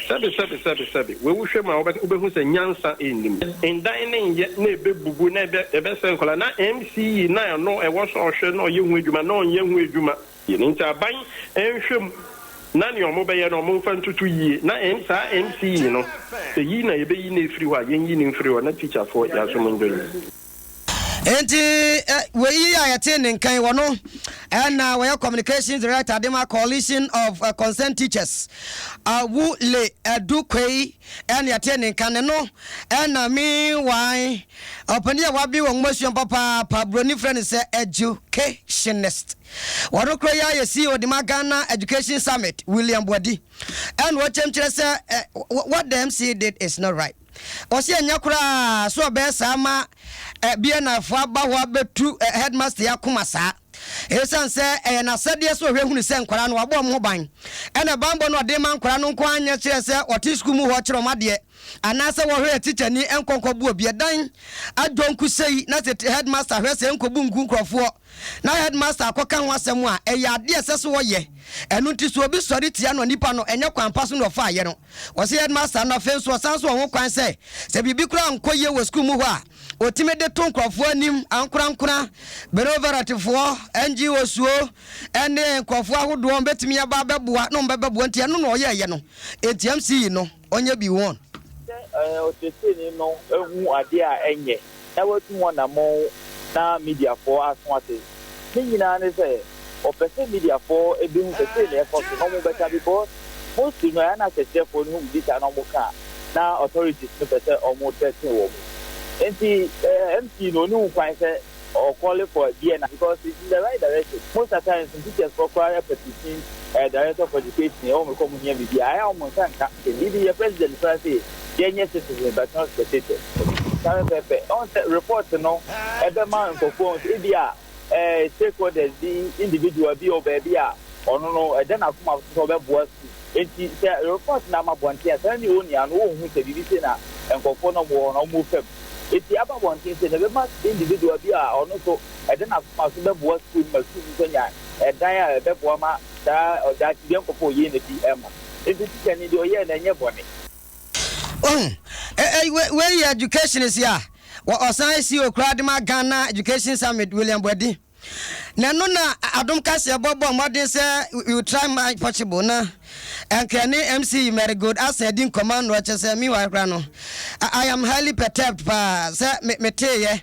[SPEAKER 7] Sɛbe, sɛbe, sɛbe, sɛbe, wei wohwɛ mu a wobɛhu sɛ nyansa nni mu. Ndan no nyɛ na ɛbɛbubu na ɛbɛsɛe nkwadaa na MCE na ɛno ɛwɔ sɛ ɔhwɛ na ɔyɛ ho adwuma na ɔnyɛ ho adwuma. Yɛn nti aban nhwɛ mu na nea ɔmo bɛyɛ no ɔmo nfa ntutu yie na ɛn saa MC no sɛ yi na yɛbɛyi no afiri hɔ a yɛnyi no mfiri hɔ na teacher foɔ yɛasom ndwo yɛn.
[SPEAKER 2] Enti wei yi a yɛtee ne nka yi, ɔno na ɔyɛ Communications Director de ma Coalition of Concerned Teachers, Awule Adu Kwei na yɛtee ne nka. Ne no na meanwhile ɔpanin a waben wɔ nwomasua mu papaapa, buroni frɛ no sɛ Educationist. Wɔno koro yi ara yɛ CEO de ma Ghana Education Summit, William Boadi, ɛna ɔkyɛm kyerɛ sɛ what the MC did is not right. Ɔse ɛnyɛ koraa sɛ ɔbɛyɛ saa ma BNI foɔ aba hɔ abɛtu headmaster yi akoma saa. Esiane sɛ ɛyɛ n'asɛdeɛ sɛ ɔhwɛ hunu sɛ nkwadaa no wabɔ wɔn ho ban, ɛna banbɔ no ɔde ma nkwadaa no nko ara nyɛ kyerɛ sɛ ɔte sukuu mu hɔ kyerɛ wɔn adeɛ anaasɛ wɔhwɛ tikyani nkɔ nkɔbu obi ɛdan adwonku sei na sɛ headmaster hwɛ sɛ nkɔbu ngu nkurɔfoɔ na headmaster akɔka ho asɛm a, ɛyɛ adeɛ a ɛsɛ sɛ ɔyɛ. Ɛno nti sɛ obi sɔre tia no a, nipa no, ɛnyɛ kwan pa so na ɔfaeɛ no. Ɔse headmaster no afei nso ɔsan nso wɔ ho kwan sɛ, sɛ biribi koraa nkɔ yie wɔ sukuu mu hɔ a, ɔtumi de to nkurɔfoɔ anim, ankorankora, Benevolatfoɔ, NGOs o, ɛne nkurɔfoɔ ahodoɔ, wɔbɛtumi aba abɛboa na wɔbɛbɛboa. Nti ɛno na ɔyɛeɛ no. Nti MC no, ɔnyɛ bi wɔn.
[SPEAKER 8] Sɛ ɔkyerɛkyerɛni no hu adeɛ a ɛnyɛ na watu ho anammɔn na mediafoɔ aso ate. Ne nyinaa ne sɛ ɔpɛ sɛ mediafoɔ bɛhu sɛ sei na ɛkɔ so na wɔbɛka because mostly no ɛyɛ a na akyerɛkyerɛfoɔ no hu biribi saa na wɔka a na authorities no pɛ sɛ wɔn threaten wɔn. Nti MC no ɔnni ho kwan sɛ Or calling for DNA because it's in the right direction. Most at times no teachers foɔ koraa petition eh, director of education ɛwɔ mekɔ mo hia biribi a ayɛ a wɔn nsa nka. Biribi yɛ president koraa sɛ yɛnyɛ citizens but not spectators. Saa pɛpɛɛpɛ. Ɔn sɛ report no ɛbɛma nkurɔfoɔ ahu sɛ ebi a eh, stakeholders bi, individual bi wɔ baabi a ɔno no ɛda n'akoma so sɛ ɔbɛboa sukuu. Enti sɛ report no ama abɔnten a saa ne onua no ɔnhu sɛ biribi sei na nkurɔfoɔ no a wɔwɔ hɔ no wɔn fam. Enti aba abɔnten sɛ na ɛbɛma individual bi a ɔno nso ɛde n'akoma so bɛboa sukuu no ma sukuu no nso anya ɛdan a ɛbɛboa ma saa daakye bi ɛnkɔfa oyie no bi ɛma. Enti tikyani deɛ ɔyɛɛ no ɛnyɛ bɔne.
[SPEAKER 2] Wahu? Ɛ, ɛ, wei, wei yɛ educationist a wɔ, ɔsan yɛ CEO koraa de ma Ghana Education Summit, William Boadi. Na ɛno na Adom Kaseɛbɔ bɔɔ mmɔden sɛ we will try my possible na ɛnka ɛne MC Marigold asan adi nkɔmmɔ ano ɛkyɛ sɛ meanwhile koraa no I am highly perturbed paa sɛ me meteeɛ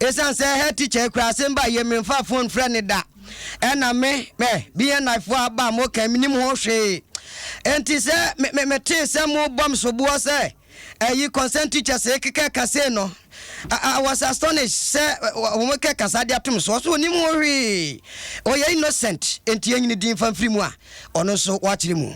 [SPEAKER 2] ɛsiane sɛ head teacher yi koraa asɛm ba yɛ memfa phone frɛ ne da ɛna me mɛ BNI foɔ aba a moka menim ho hwee enti sɛ me me metee sɛ mobɔ me soboɔ sɛ Ɛyi concern teachers keka ka sei no, I was astonished sɛ wɔn keka saa de atom so. Ɔso onim ho hwee. Ɔyɛ innocent, enti yɛnyini din fa mfiri mu a, ɔno nso wakyerɛ mu.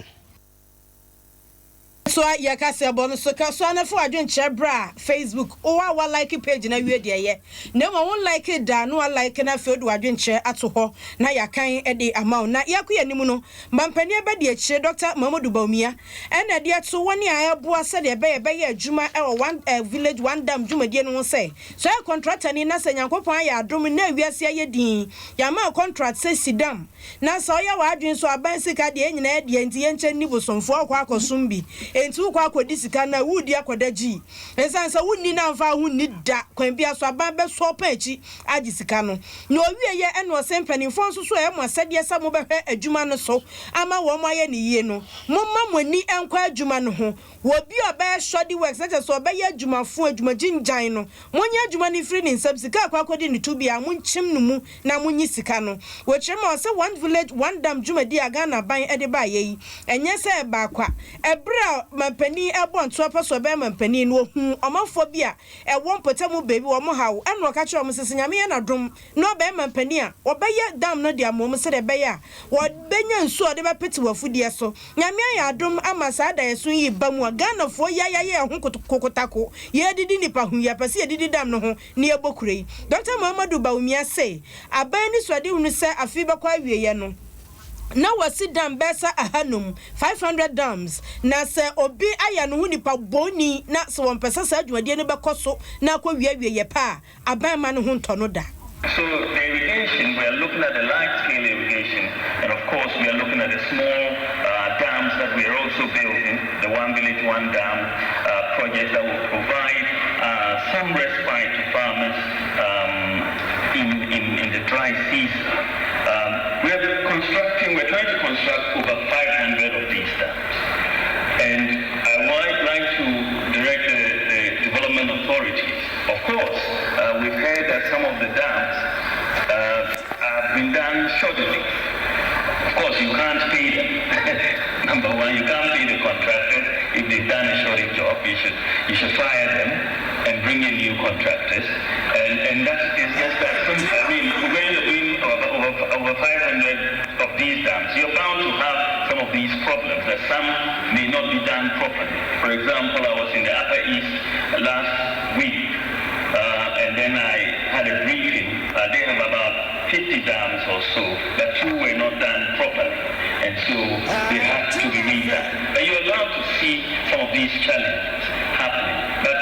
[SPEAKER 3] Soa yɛ kaseɛbɔ no so ka soa na fa w'adwenkyerɛ bra Facebook wo a wa like page no awie deɛ yɛ na mmom wo like da na wa like na afei wode w'adwenkyerɛ ato hɔ na yɛakan de ama wo na yɛakɔ yɛn anim no mampanin abadiakyire Dɔkta Mahamudu Bawumia ɛna ɛde ato wɔn a ɛreboa sɛdeɛ ɛbɛyɛ ɛbɛyɛ adwuma wɔ one village one dam dwumadie no ho sɛ sɛ ɔyɛ kɔntratani na sɛ Nyankopɔn ayɛ adom nnɛ wiase ayɛ din yɛama wo kɔntrat sɛ si dam Na sɛ ɔyɛ w'adwene nso a, aban sika deɛ yɛn nyinaa deɛ nti yɛnkyɛ nni bosomfoɔ wokɔ akɔsom bi enti wokɔ akɔdi sika no a woredi akɔda gyii ɛsiane sɛ wonni no amfa wo ho nni da kwan biara so aban bɛsɔ wo pɛn akyi agye sika no na ɔwieɛ ɛna ɔse mpanimfoɔ nso so ɛyɛ mo asɛdeɛ sɛ mobɛhwɛ adwuma no so ama wɔn ayɛ no yie no momma mo ani nkɔ adwuma no ho Wɔ obi a ɔbɛyɛ shoddy works, na kyerɛ sɛ ɔbɛyɛ adwumafo, adwuma gyingyan no, monnye adwuma no mfiri ne nsam, sika a ɛkɔ akɔdi ne to biara, monkyem no mu na monyi sika no. Wɔkyerɛ mu a, ɔsɛ One Village, One Dam dwumadi a Ghana aban de baeɛ yi, ɛnyɛ sɛ ɛbaa kwa. Ɛberɛ a mampanin rebɔ ntoa pɛ sɛ ɔbɛyɛ mampanin no, ɔhuu ɔmanfoɔ bi a ɛwɔ mpɔtamu baabi, wɔn haw, ɛna ɔka kyerɛɛ wɔn sɛ, sɛ Nyame yɛ n'adom na ɔbɛyɛ mampanin a, wɔbɛyɛ dam no de ama wɔn sɛdeɛ ɛbɛyɛ a wɔbɛnya nsuo a wɔde bɛpete wɔn afudeɛ so. Nyame ayɛ adom ama saa daeɛso yi reba mu a Ghanafoɔ yi ayayɛ yɛn ho kokotako, yɛredidi nnipa ho yi, yɛpɛ sɛ yɛdidi dam no ho na yɛbɔ kuro yi. Dɔkta Muhammadu Bawumia se aban anisoadehunu sɛ afe yi bɛkɔ awieɛ no, na wɔasi dam bɛyɛ sɛ ahanum, 500 dams, na sɛ obi ayɛ ne ho nipa bɔnni na sɛ wɔmpɛ sɛ saa dwumadie no bɛkɔ so na akɔwie awieɛ pɛ a, aban mma ne ho ntɔ no da.
[SPEAKER 9] So the irrigation, we are looking at the large scale irrigation, and of course we are looking at the small uh, dams that we are also building, the One Village, One Dam uh, project that will provide uh, some respite to farmers um, in, in, in the dry season. Um, we are constructing, we're trying to construct over 500 of these dams. And I would like to direct the, the development authorities. Of course, uh, we've heard that some of the dams uh, have been done shoddily. Of course, you can't pay them. Number one, you can't pay the contractors if they've done a shoddy job. You should, you should fire them and bring in new contractors. And, and that is just that simple. I mean, when you're doing over, over, over 500 of these dams, you're bound to have some of these problems, that some may not be done properly. For example, I was in the Upper East last week, uh, and then I had a briefing. Uh, they have about 50 dams or so, but two were not done properly, and so they had to be redone. But you're allowed to see some of these challenges happening. But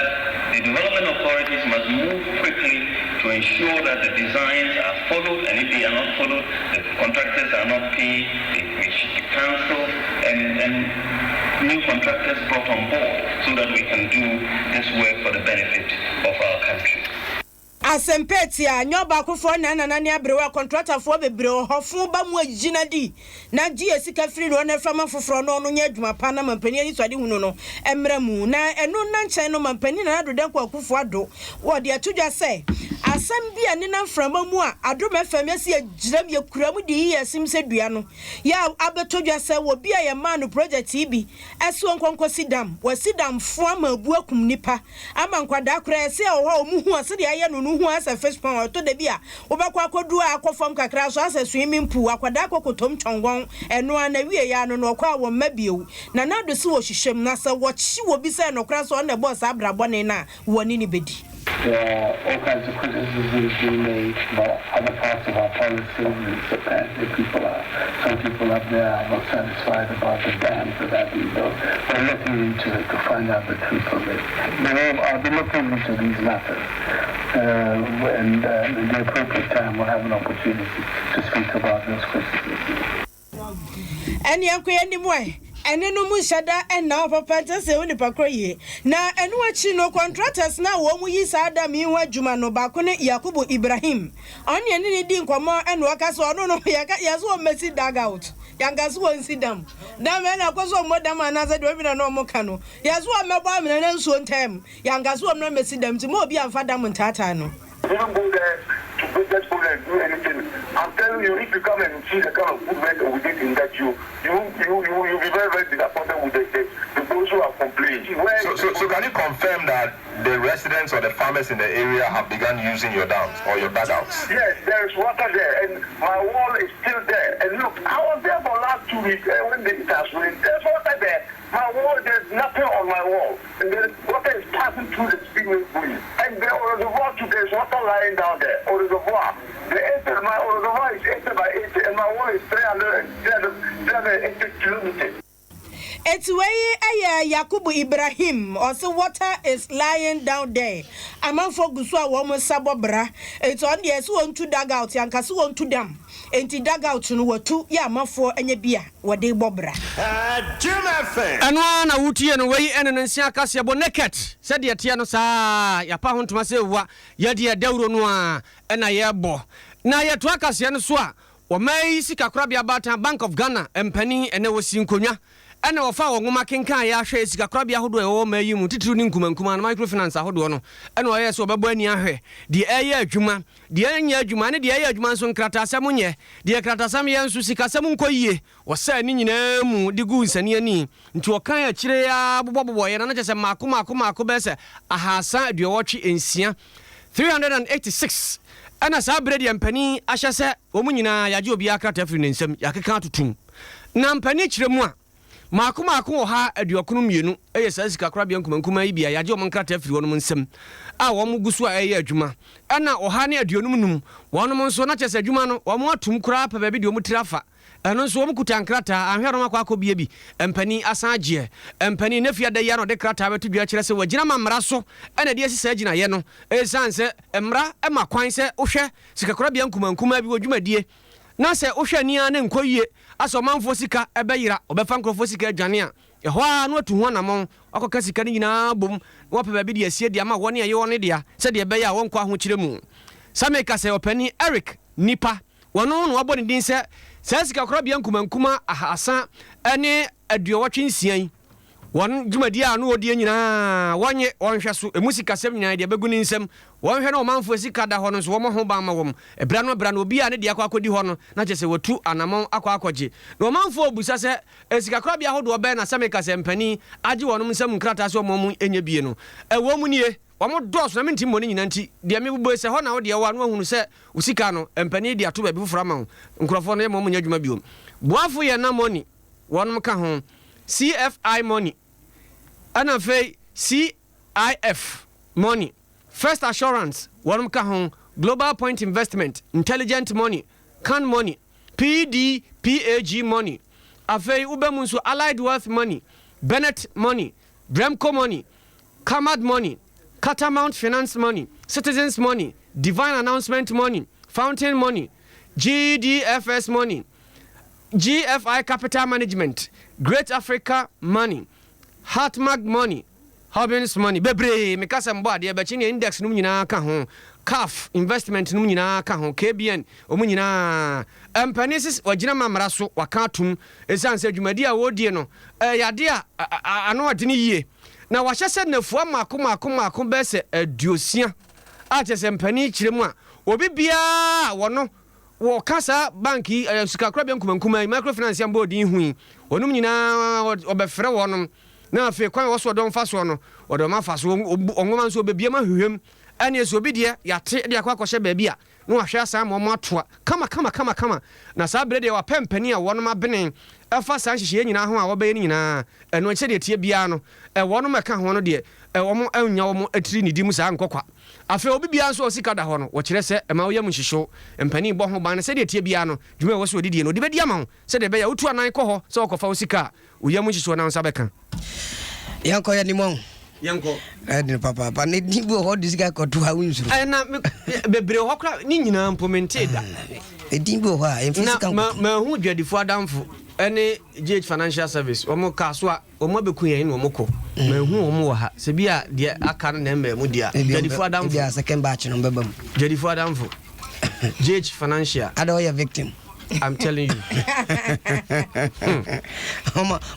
[SPEAKER 9] the development authorities must move quickly to ensure that the designs are followed, and if they are not followed, the contractors are not paid, they, they should be cancelled, and, and new contractors brought on board so that we can do this work for the benefit of our country.
[SPEAKER 3] Asɛmpa atia, nyɛ ɔbaakofoɔ na nana ne aberewa, kɔntratafoɔ bebree wɔ hɔ, fo ba mu agyina di na gye yɛ sika firi no hɔ na fa ma foforɔ na ɔno nyɛ adwuma pa na mampanin anisoadehunu no mmra mu. Na ɛno nna nkyɛn no mampanin Nana Addo Dankwa Akufo Addo wɔde ato dwa sɛ asɛm bi a nenam mframa mu a Adom FM yɛsi yɛgyina mu yɛkura mu de yi yɛn asim sɛ dua no yɛ a abɛtɔ dwa sɛ wɔ bi a yɛmaa no project yi bi ɛse ɔnkɔ nkɔsi dam wasi dam fo ama abu akum nipa ama nkwadaa koraa ɛse ɛwɔ hɔ a ɔmo hu a sɛdeɛ ayɛ no no hu asɛ fish pond ɛtɔ da bi a wobɛkɔ akɔduru a akɔ fam kakra so asɛ swimming pool akwadaa kɔ kɔtɔm twɔngɔn ɛno ara na wie yɛ ano no ɔkɔ a wɔn mma bio Nana Addo se wɔhwehwɛ mu na sɛ wɔkye wɔ bi sɛ ɛnokorɛ sɛ ɔno na ɛbɔɔ saa bra bɔne no a wɔne no bɛdi.
[SPEAKER 10] There are all kinds of criticisms being made about other parts of our policies and apparently people are, some people up there are not satisfied about the dams that are being built. We're looking into it to find out the truth of it. We'll, I'll be looking into these matters uh, and uh, at the appropriate time we'll have an opportunity to speak about those criticisms.
[SPEAKER 3] Ɛnneɛ nkɔ yɛn anim ɛ. Ɛne no mu nhyɛ da nna hɔ papa nti ɛsɛ sɛ yɛhu nipa korɔ yie. Na ɛno akyi no contractors no a wɔn yi saa dam yi ho adwuma no baako ne Yakubu Ibrahim. Ɔno ne yɛne no dii nkɔmmɔ ɛna ɔka sɛ ɔno no yɛka yɛse wɔn mmɛsi dug out yɛanka sɛ wɔn nsi dam. Dam ɛna ɛkɔ sɛ wɔmmɔ dam anaasɛ deɛ obi na na wɔn ka no. Yɛse wɔn mmɛbɔ amena na nsuo ntaa mu. Yɛanka sɛ wɔn mmra mmɛsi dam nti mma obi amfa dam ntaataa no.
[SPEAKER 11] Didn't go there to get go there and do anything. I'm telling you, if you come and see the kind of good work we did in that, you you you you you'll be very very disappointed with the the, the those who have complained. Where
[SPEAKER 12] so, so, so can you confirm that the residents or the farmers in the area have begun using your dams or your dugouts?
[SPEAKER 11] Yes, there is water there, and my wall is still there. And look, I was there for last two weeks uh, when the, it has rained. There's water there. My wall, there's nothing on my wall. And the water is passing through the speedway buoy. And the reservoir too, there's water lying down there. Au reservoir. The 80, my reservoir is 80 by 80 and my wall is 300, 380 kilometers.
[SPEAKER 3] Eti wei yɛ Yakubu Ibrahim, ɔse water is lying down there, amanfoɔ gu so a wɔn nsa bɔ bra, enti ɔno deɛ ɛse wɔntu dug out, anka se wɔntu dam, enti dug out no watu yɛ amanfoɔ anya bi a wɔde bɔ bra.
[SPEAKER 1] Ɛno ara na wotie no, wei ne no nsia kaseɛbɔ naked, sɛdeɛ ɛteɛ no saa ara, yɛapa ho ntoma sɛ wua, yɛdeɛ dawuro no ara na yɛbɔ. Na yɛtoa kaseɛ no so a, Ɔman yi sikakorabea baatan Bank of Ghana mpanin ɛnnɛ wɔsii nkonnwa ɛna wɔfaa wɔn nwoma kenkan yɛ ahwɛ sikakorabea ahodoɔ a ɛwɔ ɔman yi mu titiriw ne nkumankumaa no microfinance ahodoɔ no ɛna wɔyɛɛ sɛ wɔbɛbɔ ani ahwɛ deɛ ɛreyɛ adwuma, deɛ ɛnyɛ adwuma ne deɛ ɛyɛ adwuma nso nkrataasɛm nyɛ, deɛ kratasɛm yɛ nso sikasɛm nkɔ yie. Wɔsaa ne nyinaa mu de guu nsania-ni. Nti wɔkan akyire yi ara bobɔbobɔeɛ no, na kyerɛ sɛ mmaako mmaako mmaako bɛyɛ sɛ 386, 386. Ɛna saa berɛ deɛ mpanin ahyɛ sɛ wɔn nyinaa yɛagye obiara krataa afiri ne nsam, yɛakeka atotom. Na mpanin kyerɛ mu a, mmaako mmaako 192 yɛ saa sikakorabea nkumankumaa yi bi a yɛagye wɔn nkrataa afiri wɔnom nsam a wɔn gu so a ɛreyɛ adwuma. Ɛna 155 wɔnom nso na kyerɛ sɛ adwuma no wɔn atom koraa pɛ baabi de wɔn tiri afa. Ɛno nso wɔn kuta nkrataa, anhwɛ a na wɔn akɔ akɔbie bi. Mpanin asan agyeɛ. Mpanin, Nephi ada yi ara na ɔde krataa bɛto dwa kyerɛ sɛ wagyina ma mmara so na ɛde asi saa gyinaeɛ no. Esiane sɛ mmara ma kwan sɛ wohwɛ sikakorabea nkumankumaa bi wɔ dwumadie na sɛ wohwɛ ani ara na ɛnkɔ yie asɛ ɔmanfoɔ sika bɛyera, wɔbɛfa nkurɔfoɔ sika adwane a, ɛhɔ ara na watu ho anammɔn akɔka sika no nyinaa abom na wapɛ baabi de asie de ama wɔn a ɛyɛ wɔn dea sɛdeɛ ɛbɛyɛ a wɔnkɔ ahokyerɛ mu. Sɛ meka sɛ ɔpanin Eric Nipa Wɔno na wɔabɔ ne din sɛ saa sikakorabea nkumankuma 386 yi, wɔn dwumadie a ano wɔdie nyinaa wɔnye wɔn nhwɛ so, ɛmu sikasɛm nyinaa yɛde abɛgu ne nsam, wɔnhwɛ na ɔmanfoɔ sika da hɔ no nso wɔmmɔ ho ban ma wɔn, ɛberɛ ano ɛberɛ ano obi a ne deɛ akɔ akɔdi hɔ no na kyerɛ sɛ watu anamɔn akɔ akɔgye. Na ɔmanfoɔ rebisa sɛ sikakorabea ahodoɔ bɛn na sɛ meka sɛ mpanin agye wɔnom nsam nkrataa sɛ wɔn nyɛ bie no, ɛwɔ mu nie. Wɔn dɔɔso na mentumi mmɔ ne nyinaa nti, deɛ mebobɔ yi, sɛ hɔ na wo deɛ wɔ a na woahunu sɛ wo sika no, mpanin de ato baabi foforɔ ama wo. Nkurɔfoɔ no, yɛmma wɔn nyɛ adwuma bio. Boafo yɛ na money, wɔnom ka ho, CFI money, ɛna afei CIF money, First Assurance, wɔnom ka ho, Global Point Investment, Intelligent Money, Can Money, PDPAG money, afei woba mu nso Allied Wealth Money, Bennett Money, Bremco Money, Camad Money, Catamount Finance Money, Citizens Money, Divine Announcement Money, Fountain Money, GDFS Money, GFI Capital Management, Great Africa Money, Hartmag Money, Hobbins Money, bebree, meka sɛ mbɔ adeɛ bɛkye neɛ index nom nyinaa ka ho, CAF investment nom nyinaa ka ho, KBN, wɔn nyinaa. Mpanin se wagyina ma mmara so, waka atom, ɛsiane sɛ dwumadie a wɔredie no, ɛyɛ adeɛ a ano ɔdene yie. Na wahyɛ sɛ nnafua mmaako mmaako mmaako bɛyɛ sɛ 60 a kyerɛ sɛ mpanin kyerɛ mu a obi biara a wɔno wɔka saa bank yi ɛyɛ sikakorabea nkumankumaa yi microfinance a mbɔɔ din ho yi wɔnom nyinaa wɔbɛfrɛ wɔnom na afei kwan a wɔso wɔde wɔn fa soɔ no wɔde wɔn afa so wɔn nwoma nso wɔbɛbie mu ahwehwɛ mu ɛne sɛ obi deɛ yɛate de akɔ akɔhyɛ baabi a na wahwɛ asan ama wɔn atoa kama kama kama kama, na saa berɛ deɛ wapɛ mpanin a wɔnom abene ɛfa saa nhyehyɛeɛ nyinaa ho a wɔbɛyɛ no nyinaa, ɛno akyi sɛdeɛ ɛteɛ biara no wɔnom ɛka ho no deɛ wɔn nnya wɔn tiri nnidi mu saa nkɔ kwa. Afei obi biara nso a osika da hɔ no wɔkyerɛ sɛ ɛma wo yam nhyehyew, mpanin bɔ ho ban na sɛdeɛ ɛteɛ biara no dwuma a ɛwɔ sɛ wɔde die no wɔde bɛdi ama wo sɛdeɛ ɛbɛyɛ a wotu anan kɔ hɔ sɛ wɔkɔfa wo sika a Wo yam nhyehye wo na wo nsa bɛka.
[SPEAKER 2] Yɛnkɔ yɛn anim ɔn.
[SPEAKER 1] Yɛnkɔ.
[SPEAKER 2] Ɛdene papaapa ne din bi wɔ hɔ de sika kɔto ha wonsuro.
[SPEAKER 1] Ɛna bebree wɔ hɔ koraa ne nyinaa mpo mentee da.
[SPEAKER 2] Edin bi wɔ hɔ a ɛmfa sika nkɔto.
[SPEAKER 1] Na mahu dwadifo adamfo ɛne GH Financial Service wɔn kaa so a wɔn abɛku yɛn na wɔn kɔ. Mahu wɔn wɔ ha sɛ bi a deɛ aka no na ɛmmaa mu deɛ a. Dwadifo adamfo.
[SPEAKER 2] Ebi a second batch no bɛba mu.
[SPEAKER 1] Dwadifo adamfo. GH Financial.
[SPEAKER 2] Ada ɔyɛ victim.
[SPEAKER 1] I'm telling you.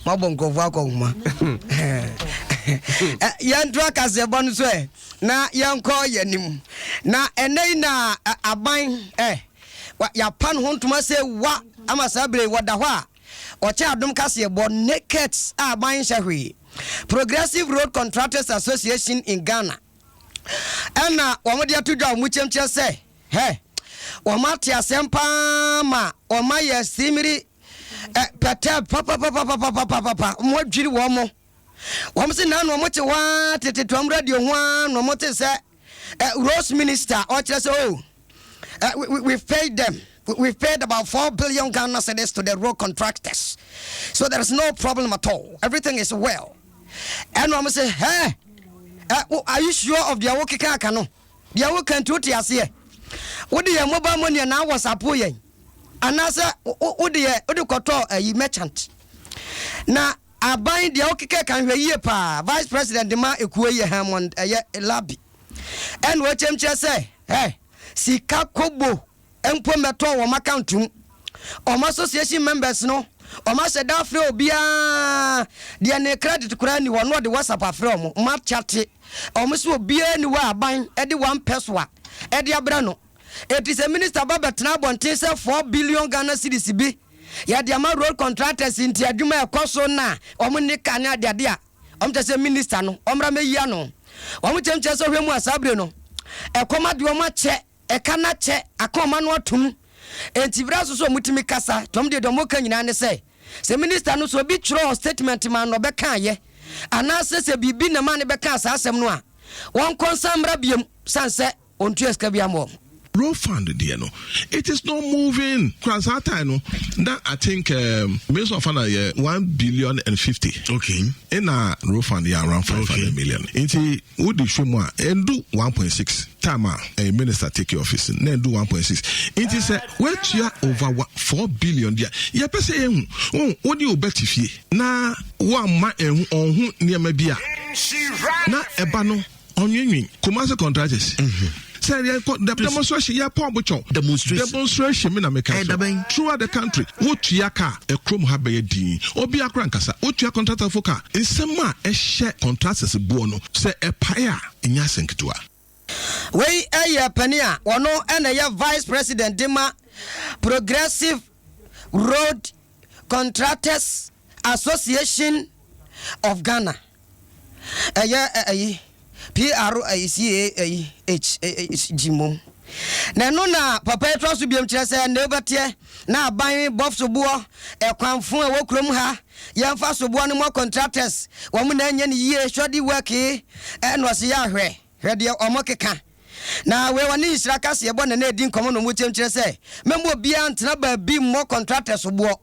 [SPEAKER 2] Mabɔ nkurɔfoɔ akɔ nhoma. Yɛnto akaseɛbɔ no so ɛ na yɛnkɔ yɛn anim. Na ɛnɛ yi na aban ɛ yɛapa ne ho ntoma sɛ wa ama saa bere wɔda hɔ a ɔkyɛ adom kaseɛbɔ naked a aban nhyɛ hwee. Progressive Road Contractors Association in Ghana ɛna wɔde ato dwa a wɔn kyɛm kyerɛ sɛ hɛ wɔn ate asɛm paa ma wɔn ayɛ simiri. Pɛtɛ papapapapapapa wɔn adwiri wɔn mo. Wɔn se na na wɔn te hɔ ara tete wɔn radio ho ara na wɔn te sɛ Rose minister ɔkyerɛ sɛ oh we, we, we've paid them. We've paid about 4 billion Ghana cedis to the road contractors. So there is no problem at all. Everything is well. And wɔn se, hey, are you sure of deɛ wokeka aka no? Deɛ woka nti wote aseɛ? Wode yɛn mobile money anaa WhatsApp yɛn? Anaasɛ wode yɛ wode kɔtɔɔ ayi merchant? Na aban deɛ wokeka ka nhwɛ yie paa. Vice president ma ekuo yi yɛ Hammond ɛyɛ Labi. Ɛna ɔkyɛm kyerɛ sɛ, hey, sika kobo mpo mmɛtɔɔ wɔn account mu. Wɔn association members no, wɔn ahyɛ da afrɛ obiara, deɛ ne credit koraa nni hɔ no ɔde WhatsApp afrɛ wɔn, wɔn akyate wɔn sɛ obiara nni hɔ a aban de one pesewa de abrɛ no. Enti sɛ minister ba bɛtena abɔnten sɛ 4 billion Ghana cedis bi yɛde ama road contractors nti adwuma ɛkɔ so na wɔn nni ka ne adeade a, wɔn kyerɛ sɛ minister no ɔmmra mmɛyi ano. Wɔn kyɛm kyerɛ sɛ ɔhwɛ mu a saa bere no ɛkɔm ade wɔn akyɛ. Ɛka no akyɛ, aka wɔn ano atom. Enti berɛ aso sɛ wɔtumi kasa. Nti wɔn deɛ deɛ wɔka nyinaa ne sɛ, sɛ minister no sɛ obi twerɛɛ statement maa no na ɔbɛkaeɛ, anaasɛ sɛ biribi na ɛmaa no bɛkaa saa asɛm no a, wɔnkɔ nsan mmra biom, sane sɛ ɔntua sika biara mma wɔn.
[SPEAKER 13] Road fund deɛ no it is not moving koraa saa time no na I think um, Minister of Finance yɛ 1 billion and 50 ɛna road fund yɛ around 500 million, nti wode hwɛ mu a ɛndu 1.6. Time a ɛyɛ minister take office na ɛndu 1.6, nti sɛ woatua over 4 billion deɛ yɛpɛ sɛ yɛhu wode wo bɛte fie na woamma ɛhu ɔnho nneɛma bi a na ɛba no ɔnwenwen. Kumasi contractors sɛ yɛkɔ demonstration, yɛ pɔn botwɔn
[SPEAKER 14] demonstration,
[SPEAKER 13] demonstration mi na mi ka so throughout the country. Wotua kaa ɛkurom ha bɛyɛ din, obi akora nkasa wotua contractor fo kaa. Nsɛm a ɛhyɛ contractors boɔ no sɛ ɛpae a ɛnyɛ asɛm ketewa.
[SPEAKER 2] Wei yɛ panin a ɔno na ɛyɛ Vice President de ma Progressive Road Contractors Association of Ghana. Ɛyɛ ɛyi PRCAH G mmom. Na ɛno na papa yi toa so biom kyerɛ sɛ nea wobɛteɛ na aban bɔ soboɔ ɛkwanfo a ɛwɔ kurom ha, yɛmfa soboɔ no mmɔ contractors, wɔn na ɛnyɛ no yie, shoddy work, ɛna ɔse yɛ ahwɛ hwɛ deɛ wɔn keka. Na wei wɔne Nhyira kaseɛ bɔ na na ɛdi nkɔmmɔ na wɔn kyɛm kyerɛ sɛ mɛma obiara ntena baabi mmɔ contractors soboɔ.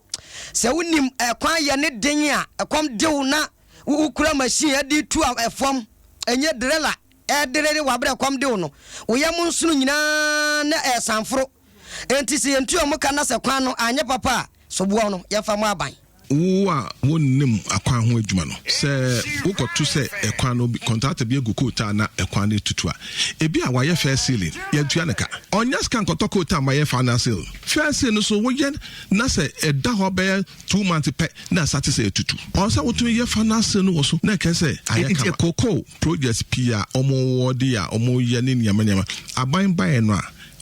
[SPEAKER 2] Sɛ wonim ɛkwan yɛ ne den a ɛkɔm dew na wokura machine ɛde tu ɛfam, ɛnyɛ driller ɛderere wabrɛ kɔm dew no, wo yam nsono nyinaa na ɛsanforo. Enti sɛ yɛntu ɔmo ka na sɛ kwan no anyɛ papa a, soboɔ no yɛmfa mmɔ aban.
[SPEAKER 13] Wo a wonnim akwan ho adwuma no, sɛ wokɔto sɛ ɛkwan no contractor bi agu coal tar na ɛkwan no retutu a, ebi a wayɛ fair sealing, yɛntua no ka. Ɔnnya sika nkɔtɔ coal tar ma yɛ final seal. Fair seal no so woyɛ na sɛ ɛda hɔ bɛyɛ 2 months pɛ na asate sɛ ɛtutu. Ɔwɔ sɛ wotumi yɛ final seal no wɔ so na ɛkɛ sɛ ayɛ kama. Cocoa projects pii a wɔwɔ de a wɔyɛ ne nneɛma nneɛma, aban baeɛ no a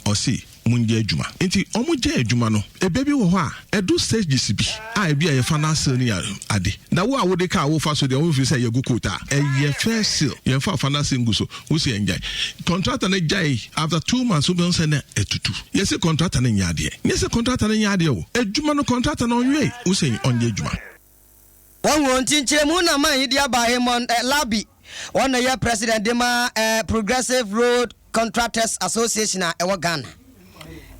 [SPEAKER 13] ɔse mongye adwuma nti ɔmo gye adwuma no. Ebe bi wɔ hɔ a ɛdu stages bi a ebi a yɛ final seal ne ade na wo a wode car wofa so deɛ wɔn fi sɛ yɛgu coat a ɛyɛ first seal, yɛnfa final seal ngu so. Wosi yɛn gyae, contractor no gyae, after 2 months wobɛn sɛ na ɛtutu. Yɛsi contractor no nyɛ adeɛ, nyɛ sɛ contractor no nyɛ adeɛ o, adwuma no contractor no ɔnwie, wosi ɔnyɛ adwuma.
[SPEAKER 2] Wɔn wɔ nti nkyerɛmu na man yi de aba. Raymond Labi, wɔn na yɛ president de ma Progressive Road Contractors Association a ɛwɔ Ghana.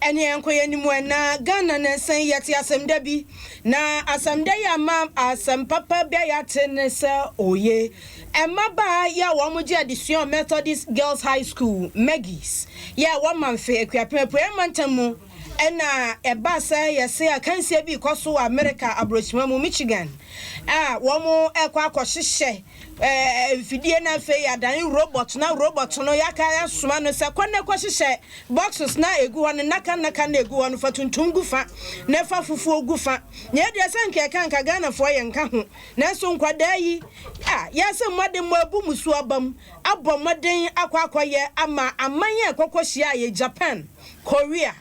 [SPEAKER 3] Ɛne ɛnkɔ yɛn anim ɛna Ghana na ɛsɛn yɛte asɛmda bi na asɛmda yi ama asɛm papa bi a yɛate ne sɛ oye mmabaa yɛ a wɔn gye adesua Methodist Girls High School, Megis, yɛ a wɔma mfe Akuapem Apueɛ mantam mu. Ɛna ɛba sɛ yɛse akansie bi kɔ so wɔ Amerika aburokyima mu, Michigan, a wɔn ɛkɔ akɔhyehyɛ mfidie na afei adan robot, na robot no yɛaka asoma no sɛ kɔ na kɔhyehyɛ boxes na egu hɔ no, nnaka nnaka na egu hɔ no, fa tuntum gu fa na fa fufuo gu fa. Na yɛdeɛ sɛ nka ɛka nka Ghanafoɔ yɛ nka ho, nanso nkwadaa yi a yɛsɛ mmɔden abu musuo aba mu abɔ mmɔden akɔ akɔyɛ ama aman a ɛkɔkɔ hyia yɛ Japan, Korea,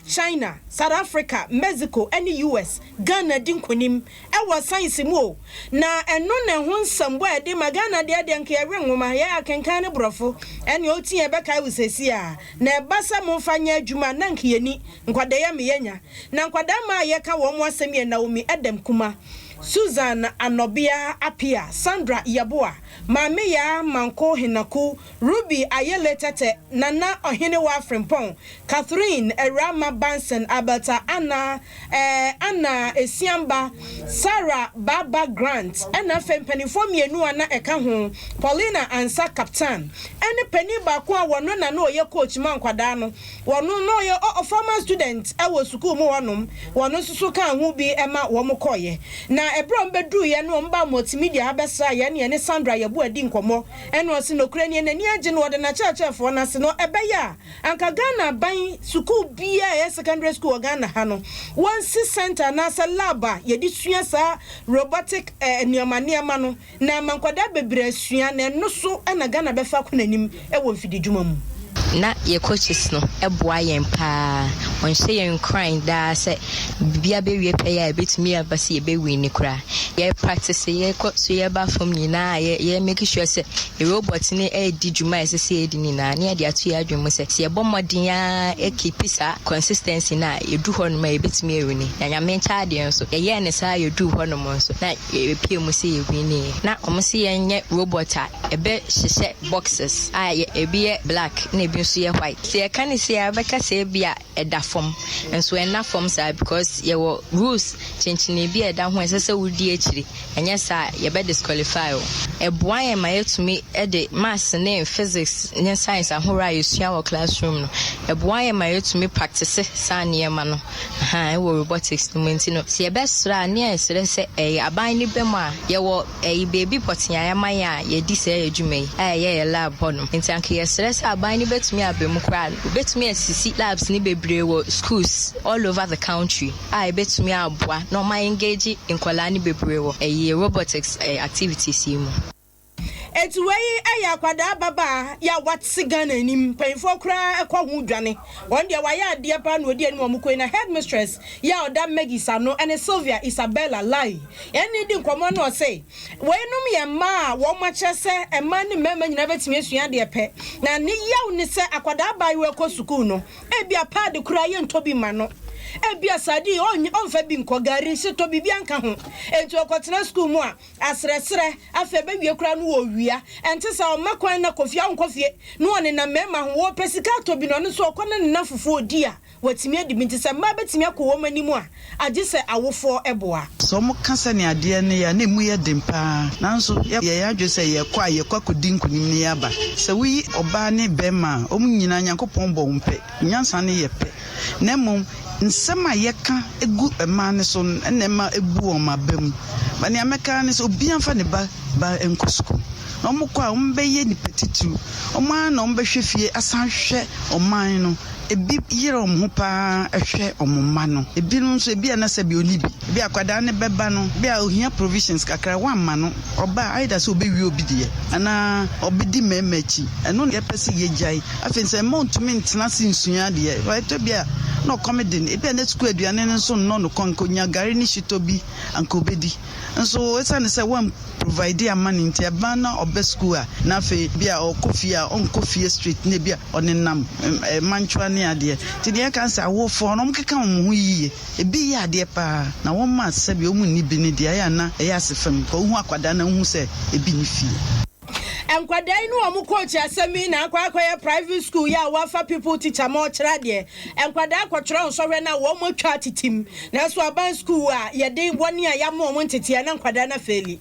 [SPEAKER 3] China, South Africa, Mexico ne US, Ghana di nkonim wɔ science mu o. Na ɛno na ɛho nsɛmbɔ a ɛde ma Ghana deɛ deɛ nka yɛwe nwoma, yɛ akenkan ne borɔfo ɛne ɔti yɛbɛkae wo sɛsi a. Na ɛba sɛ momfa nyɛ adwuma a na nka yɛni nkwadaa yi ama yɛanya. Na nkwadaa mmaa a yɛka wɔn ho asɛm yɛ Naomi Edem Kumah, Susan Anɔbea Appiah, Sandra Yeboah, Maame Yaa Manko Henaku, Ruby Ayele Tɛtɛ, Nana Ɔhenewa Frimpong, Catherine Awurama Banson, Alberta Anna eh, Anna Esiamba, Sarah Baaba Grant, ɛna afei mpanimfoɔ mmienu a na ɛka ho, Paulina Ansah Kaptan, ɛne panin baako a wɔno na na ɔyɛ coach ma nkwadaa no, wɔno na ɔyɛ ɔ former student wɔ sukuu mu hɔnom, wɔno nso so kaa ho bi ma wɔn kɔeɛ. Na ɛberɛ a wɔbɛduruiɛ no wɔn baa multimedia ha bɛsraa yɛn ne yɛne Sandra Yeboah di nkɔmmɔ. Ɛna ɔse nokorɛ nie n'ani agye na ɔde n'akyerɛkyerɛfoɔ no ase no ɛbɛyɛ a anka Ghana aban sukuu biara a ɛyɛ secondary school wɔ Ghana ha no wɔnsi centre anaasɛ lab a yɛde sua saa robotic nneɛma nneɛma no na ama nkwadaa bebree asua na ɛno so na Ghana bɛfa akɔ n'anim wɔ mfididwuma mu.
[SPEAKER 14] Ná yɛn coaches no boa yɛn paa. Wɔhyɛ yɛn nkuran daa sɛ biribiara bɛwie pɛyɛ a ɛbɛtumi aba sɛ yɛbɛwini koraa. Yɛ practice, yɛkɔ so yɛba fam nyinaa a yɛ make sure sɛ yɛ robot no redi dwuma a ɛsɛ sɛ ɛdi nyinaa na yɛde ato yɛn adwene mu sɛ sɛ yɛbɔ mmɔden ara keep saa consistency no a yɛdu hɔnom a yɛbɛtumi awini. Na Nyame nkyɛ adeɛ nso, yɛyɛɛ no saa yɛduu hɔnom nso na yɛpie mu sɛ yɛwiniiɛ. Na wɔn se yɛnyɛ robot a ɛbɛhyehyɛ boxes a ebi yɛ black na ebi nso yɛ white. Sɛ yɛka no sei a wobɛka sɛ ebi a ɛda fam nso ɛnna fam saa because yɛwɔ rules kyenkyenee bi a ɛda ho a ɛsɛ sɛ wodi akyiri ɛnyɛ saa a yɛbɛ disqualify wo. Ɛboa yɛn ma yɛtumi de maths ne physics ne science ahorow a yɛsua wɔ classroom no, ɛboa yɛn ma yɛtumi practice saa nneɛma no ahaa ɛwɔ robotics no mu nti no sɛ yɛbɛsrɛ a ne yɛsrɛ sɛ ɛyɛ aban no bɛ mu a yɛwɔ Ɛyɛ baabi pɔtee a yɛama yɛn a yɛdi saa adwuma yi a ɛyɛ yɛn lab hɔnom. Nti anka yɛsrɛ sɛ aban no bɛtumi aba mu koraa no, wɔbɛtumi asisi labs no bebree wɔ schools all over the country a ɛbɛtumi aboa na wɔn a engage nkwadaa no bebree wɔ ɛyi robotics activities yi mu.
[SPEAKER 3] Eti wei yɛ akwadaa ababaa yi a wate Ghana anim mpanyinfoɔ koraa kɔ ho dwane. Wɔn deɛ wayɛ adeɛ paa na ɔdi anim a wɔkɔ yi na headmistress yi a ɔda Megis ano ne Sylvia Isabella Lai Yɛne no di nkɔmmɔ na ɔse, Weinom yɛ mmaa a wɔakyerɛ sɛ mmaa ne mmarima nyinaa bɛtumi asua adeɛ pɛ. Na ne yaw ne sɛ akwadaa abaayewa rekɔ sukuu no, ebia paadi koraa yɛntɔ bi mma no. Ebia sardine ɔmfa bi nkɔ, gari, hyetɔ, biribiara nka ho. Enti ɔkɔtena sukuu mu a, asrɛsrɛ, afei ɛbɛwie koraa no wɔwia. Ɛnte saa, ɔmma kwan na kɔ fie a ɔnkɔ fie na ɔnenam mmarima ho. Ɔrepɛ sika atɔ bi no, ɔno nso ɔkɔ na ne nnamfofoɔ redi a, Wɔatumi adi bi nti sɛ mmaa bɛtumi akɔ wɔn anim a, agye sɛ awofoɔ boa.
[SPEAKER 15] Sɛ wɔka sɛnea adeɛ no yɛ a, na emu yɛ den paa. Nanso, yɛyɛ yɛn adwene sɛ yɛkɔ a, yɛkɔ akɔdi nkonim na yɛaba. Sɛ woyi ɔbaa ne barima a, wɔn nyinaa Nyankopɔn bɔ wɔn pɛ. Nyansa no yɛ pɛ. Na mmom, nsɛm a yɛka gu mmaa no so no na ɛma ebu wɔn aba mu. But nea mɛka ara ne sɛ, obiara mfa ne ba ba nkɔ sukuu. Na wɔkɔ a, wɔbɛyɛ nnipa titiriw. Wɔn ara na wɔbɛhwɛ fie asan ahwɛ ɔman no. Ebi yere wɔn ho pa ara hwɛ wɔn mma no. Ebinom nso, ebia na sɛbi onni bi. Ebia akwadaa no bɛba no, ebia ohia provisions kakra, woamma no. Ɔba a, either sɛ obewie obi deɛ anaa ɔbedi mmarima akyi. Ɛno na yɛpɛ sɛ yegyae. Afei nso, mma ontumi ntena ase nsua adeɛ. Ɛtɔ bi a, na ɔkɔm de no. Ebia na sukuu aduane no nso nnɔ no kɔn, anka onya gari ne shitɔ bi, anka obedi. Nso esiane sɛ woam provide ama no nti, ɛba na ɔba sukuu a, na afei ebia ɔkɔ fie a, ɔnkɔ fie straight, na ebia ɔnenam mantwoa ne adeɛ. Nti deɛ yɛka ne sɛ awofoɔ no, wɔnkeka wɔn ho yiye. Ebi yɛ adeɛ paa, na wɔn a sɛdeɛ wɔn nni bi no deɛ, ɛyɛ a na ɛyɛ ase fam. Kɔ wohu akwadaa no a, wohu sɛ ebi nni fie.
[SPEAKER 3] Nkwadaa yi ne wɔn coach asɛm yi na akɔ akɔyɛ private school yi a wɔafa pupil teacher ma ɔkyerɛ adeɛ. Nkwadaa kɔtwerɛ nsɔhwɛ no a wɔn atwa atetem. Nanso aban school a yɛde wɔn a yɛama wɔn nteteɛ na nkwadaa no afeeli.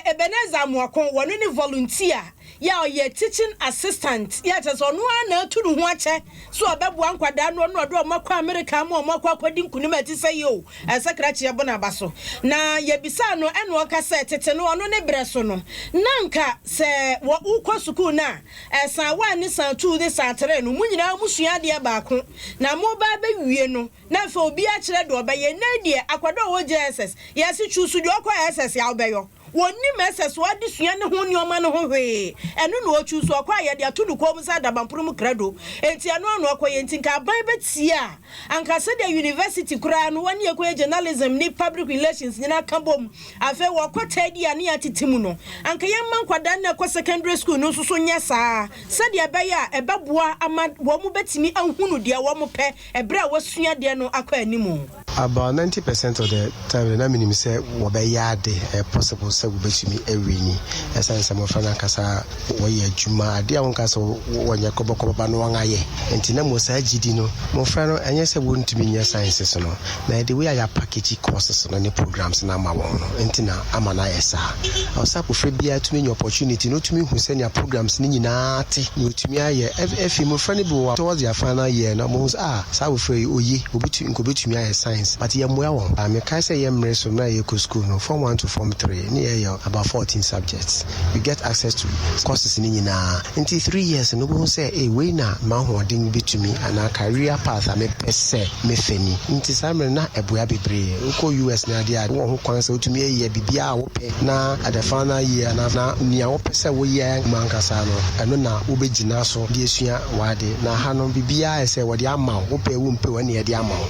[SPEAKER 3] Ebenezer Amoako, wɔno ne volunteer yɛ a ɔyɛ teaching assistant yɛ a kyerɛ sɛ ɔno ara na atu ne ho akyɛ sɛ ɔbɛboa nkwadaa no ɔno ɔde wɔn akɔ Amerika ama wɔn akɔ akɔdi nkunim a ɛte sɛ yi o. Ɛsɛ krakye yɛbɔ no aba so. Na yɛbisaa no ɛna ɔka sɛ tete no ɔno ne berɛ so no na anka sɛ wɔ wokɔ sukuu no a ɛsan one ne san two ne san three no mo nyinaa mo sua adeɛ baako na mo ba bɛwie no na afei obiara kyerɛ deɛ ɔbɛyɛ. Nnɛ yi deɛ akwadaa a ɔwɔ JSS yɛse choose deɛ ɔkɔ SS a wobɛyɔ. Wɔnnim SS adesua ne ho nneɛma no ho hwee. Ɛno na ɔchoose. Ɔkɔ a yɛde ato no kɔn mu sɛ adabamporo mu krado. Enti ɛno ara na ɔkɔyɛ. Enti nka aban bɛtie a, anka sɛdeɛ university koraa no wɔne yɛkɔyɛ journalism ne public relations nyinaa ka bom, afei wɔkɔ third year ne yɛatete mu no, anka yɛmma nkwadaa no a ɛkɔ secondary school no nso so nyɛ saa sɛdeɛ ɛbɛyɛ a ɛbɛboa ama wɔn bɛtumi ahunu deɛ wɔpɛ ɛberɛ a wɔasua adeɛ no akɔ anim.
[SPEAKER 16] About 90 percent of the time no, na menim sɛ wɔbɛyɛ ade. Ɛyɛ possible sɛ wobɛtumi awini ɛsiane sɛ mmɔfra no ankasa wɔyɛ adwuma adeɛ a wonka sɛ wɔnyɛ kɔbɔkɔbɔba no, wɔn ayɛ. Nti na mmom saa gyidi no, mmɔfra no, ɛnyɛ sɛ wɔntumi nyɛ sciences no, na yɛde wei a yɛapackage courses no ne programs no ama wɔn no nti na ama no ayɛ saa. Ɛwɔ sɛ abɔfra biara tumi nya opportunity na ɔtumi hu sɛnea programs no nyinaa te na ɔtumi ayɛ. Ɛfi mmɔfra no bi wɔ towards their final year na wɔhu sɛ, ah, saa abɔfra yi oye, obɛtumi, nka obɛtumi ayɛ science, but yɛmmoa wɔn. Mekae sɛ yɛ mmerɛ so, mmerɛ a yɛkɔ school no, form 1 to form 3 ne yɛyɛ about 14 subjects. You get access to courses no nyinaa, nti 3 years no, wobɛhu sɛ eh, wei na m'ahoɔden bɛtumi anaa career path a mepɛ sɛ mefɛ ni. Nti saa mmerɛ no na ɛboa bebree. Wokɔ US no adeɛ a, wowɔ ho kwan sɛ wotumi ayɛ biribiaa a wopɛ, na at the final year na na nea wopɛ sɛ woyɛ mu ankasa no, ɛno na wobɛgyina so de asua w'ade. Na ha no, biribiaa yɛ sɛ wɔde ama wo, wopɛ wompɛ wo, ɛne yɛde ama wo.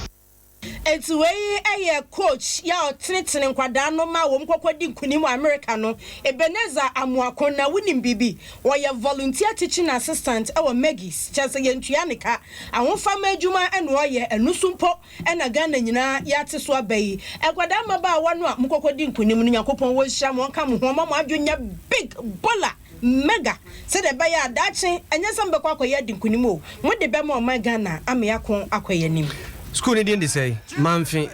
[SPEAKER 3] Eti wei yɛ coach yɛ a ɔtenetene nkwadaa no ma wɔn kɔkɔ di nkunim wɔ America no, Ebenezer Amoako. Na wonim biribi, wɔyɛ volunteer teaching assistant wɔ Megis, kyerɛ sɛ yɛntua ne ka, ahofama adwuma ɛna ɔyɛ. Ɛno so mpo ɛna Ghana nyinaa yɛate so aba yi. Nkwadaa mmabaawa no a mokɔkɔ di nkunim no, Nyankopɔn wɔnhyira mo, ɔnka mo ho, ɔma mo adwo nyɛ big bola mega sɛdeɛ ɛbɛyɛ a daakye ɛnyɛ sɛ mobɛkɔ akɔyɛ adi nkunim o, mode bɛma ɔman Ghana ama yɛako akɔ yɛn anim.
[SPEAKER 1] School ni din de sɛ Mamfe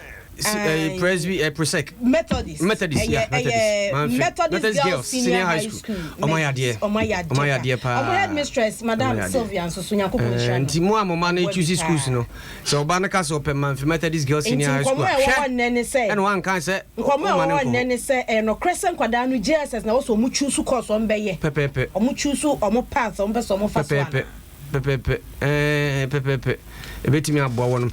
[SPEAKER 1] Presby, Presec.
[SPEAKER 3] Methodist.
[SPEAKER 1] Methodist, yeah.
[SPEAKER 3] Methodist.
[SPEAKER 1] Mamfe
[SPEAKER 3] Methodist Girls Senior High School.
[SPEAKER 1] Ɔmo ayɛ adeɛ.
[SPEAKER 3] Ɔmo ayɛ adeɛ.
[SPEAKER 1] Ɔmo ayɛ adeɛ paa.
[SPEAKER 3] Ɔmo headmistress, Madam Sylvia nso so, Nyankopɔn nhyira no.
[SPEAKER 1] Nti mo a mo ma no choose schools no, sɛ ɔba no ka sɛ ɔpɛ Mamfe Methodist Girls Senior High School a,
[SPEAKER 3] Nti nkɔmɔ a ɛwɔ hɔ nnɛ ne sɛ,
[SPEAKER 1] ɛna wanka sɛ
[SPEAKER 3] nkɔmɔ a ɛwɔ hɔ nnɛ ne sɛ, ɛyɛ nokorɛ sɛ nkwadaa no JSS na wɔsɛ ɔmo choose course ɔmo bɛyɛ.
[SPEAKER 1] Pɛpɛɛpɛ.
[SPEAKER 3] Ɔmo choose ɔmo path ɔmo pɛ sɛ ɔmo fa so ana.
[SPEAKER 1] Pɛpɛɛpɛ, pɛpɛɛpɛ, ɛɛ, pɛpɛɛpɛ. Ebetumi aboa wɔnom.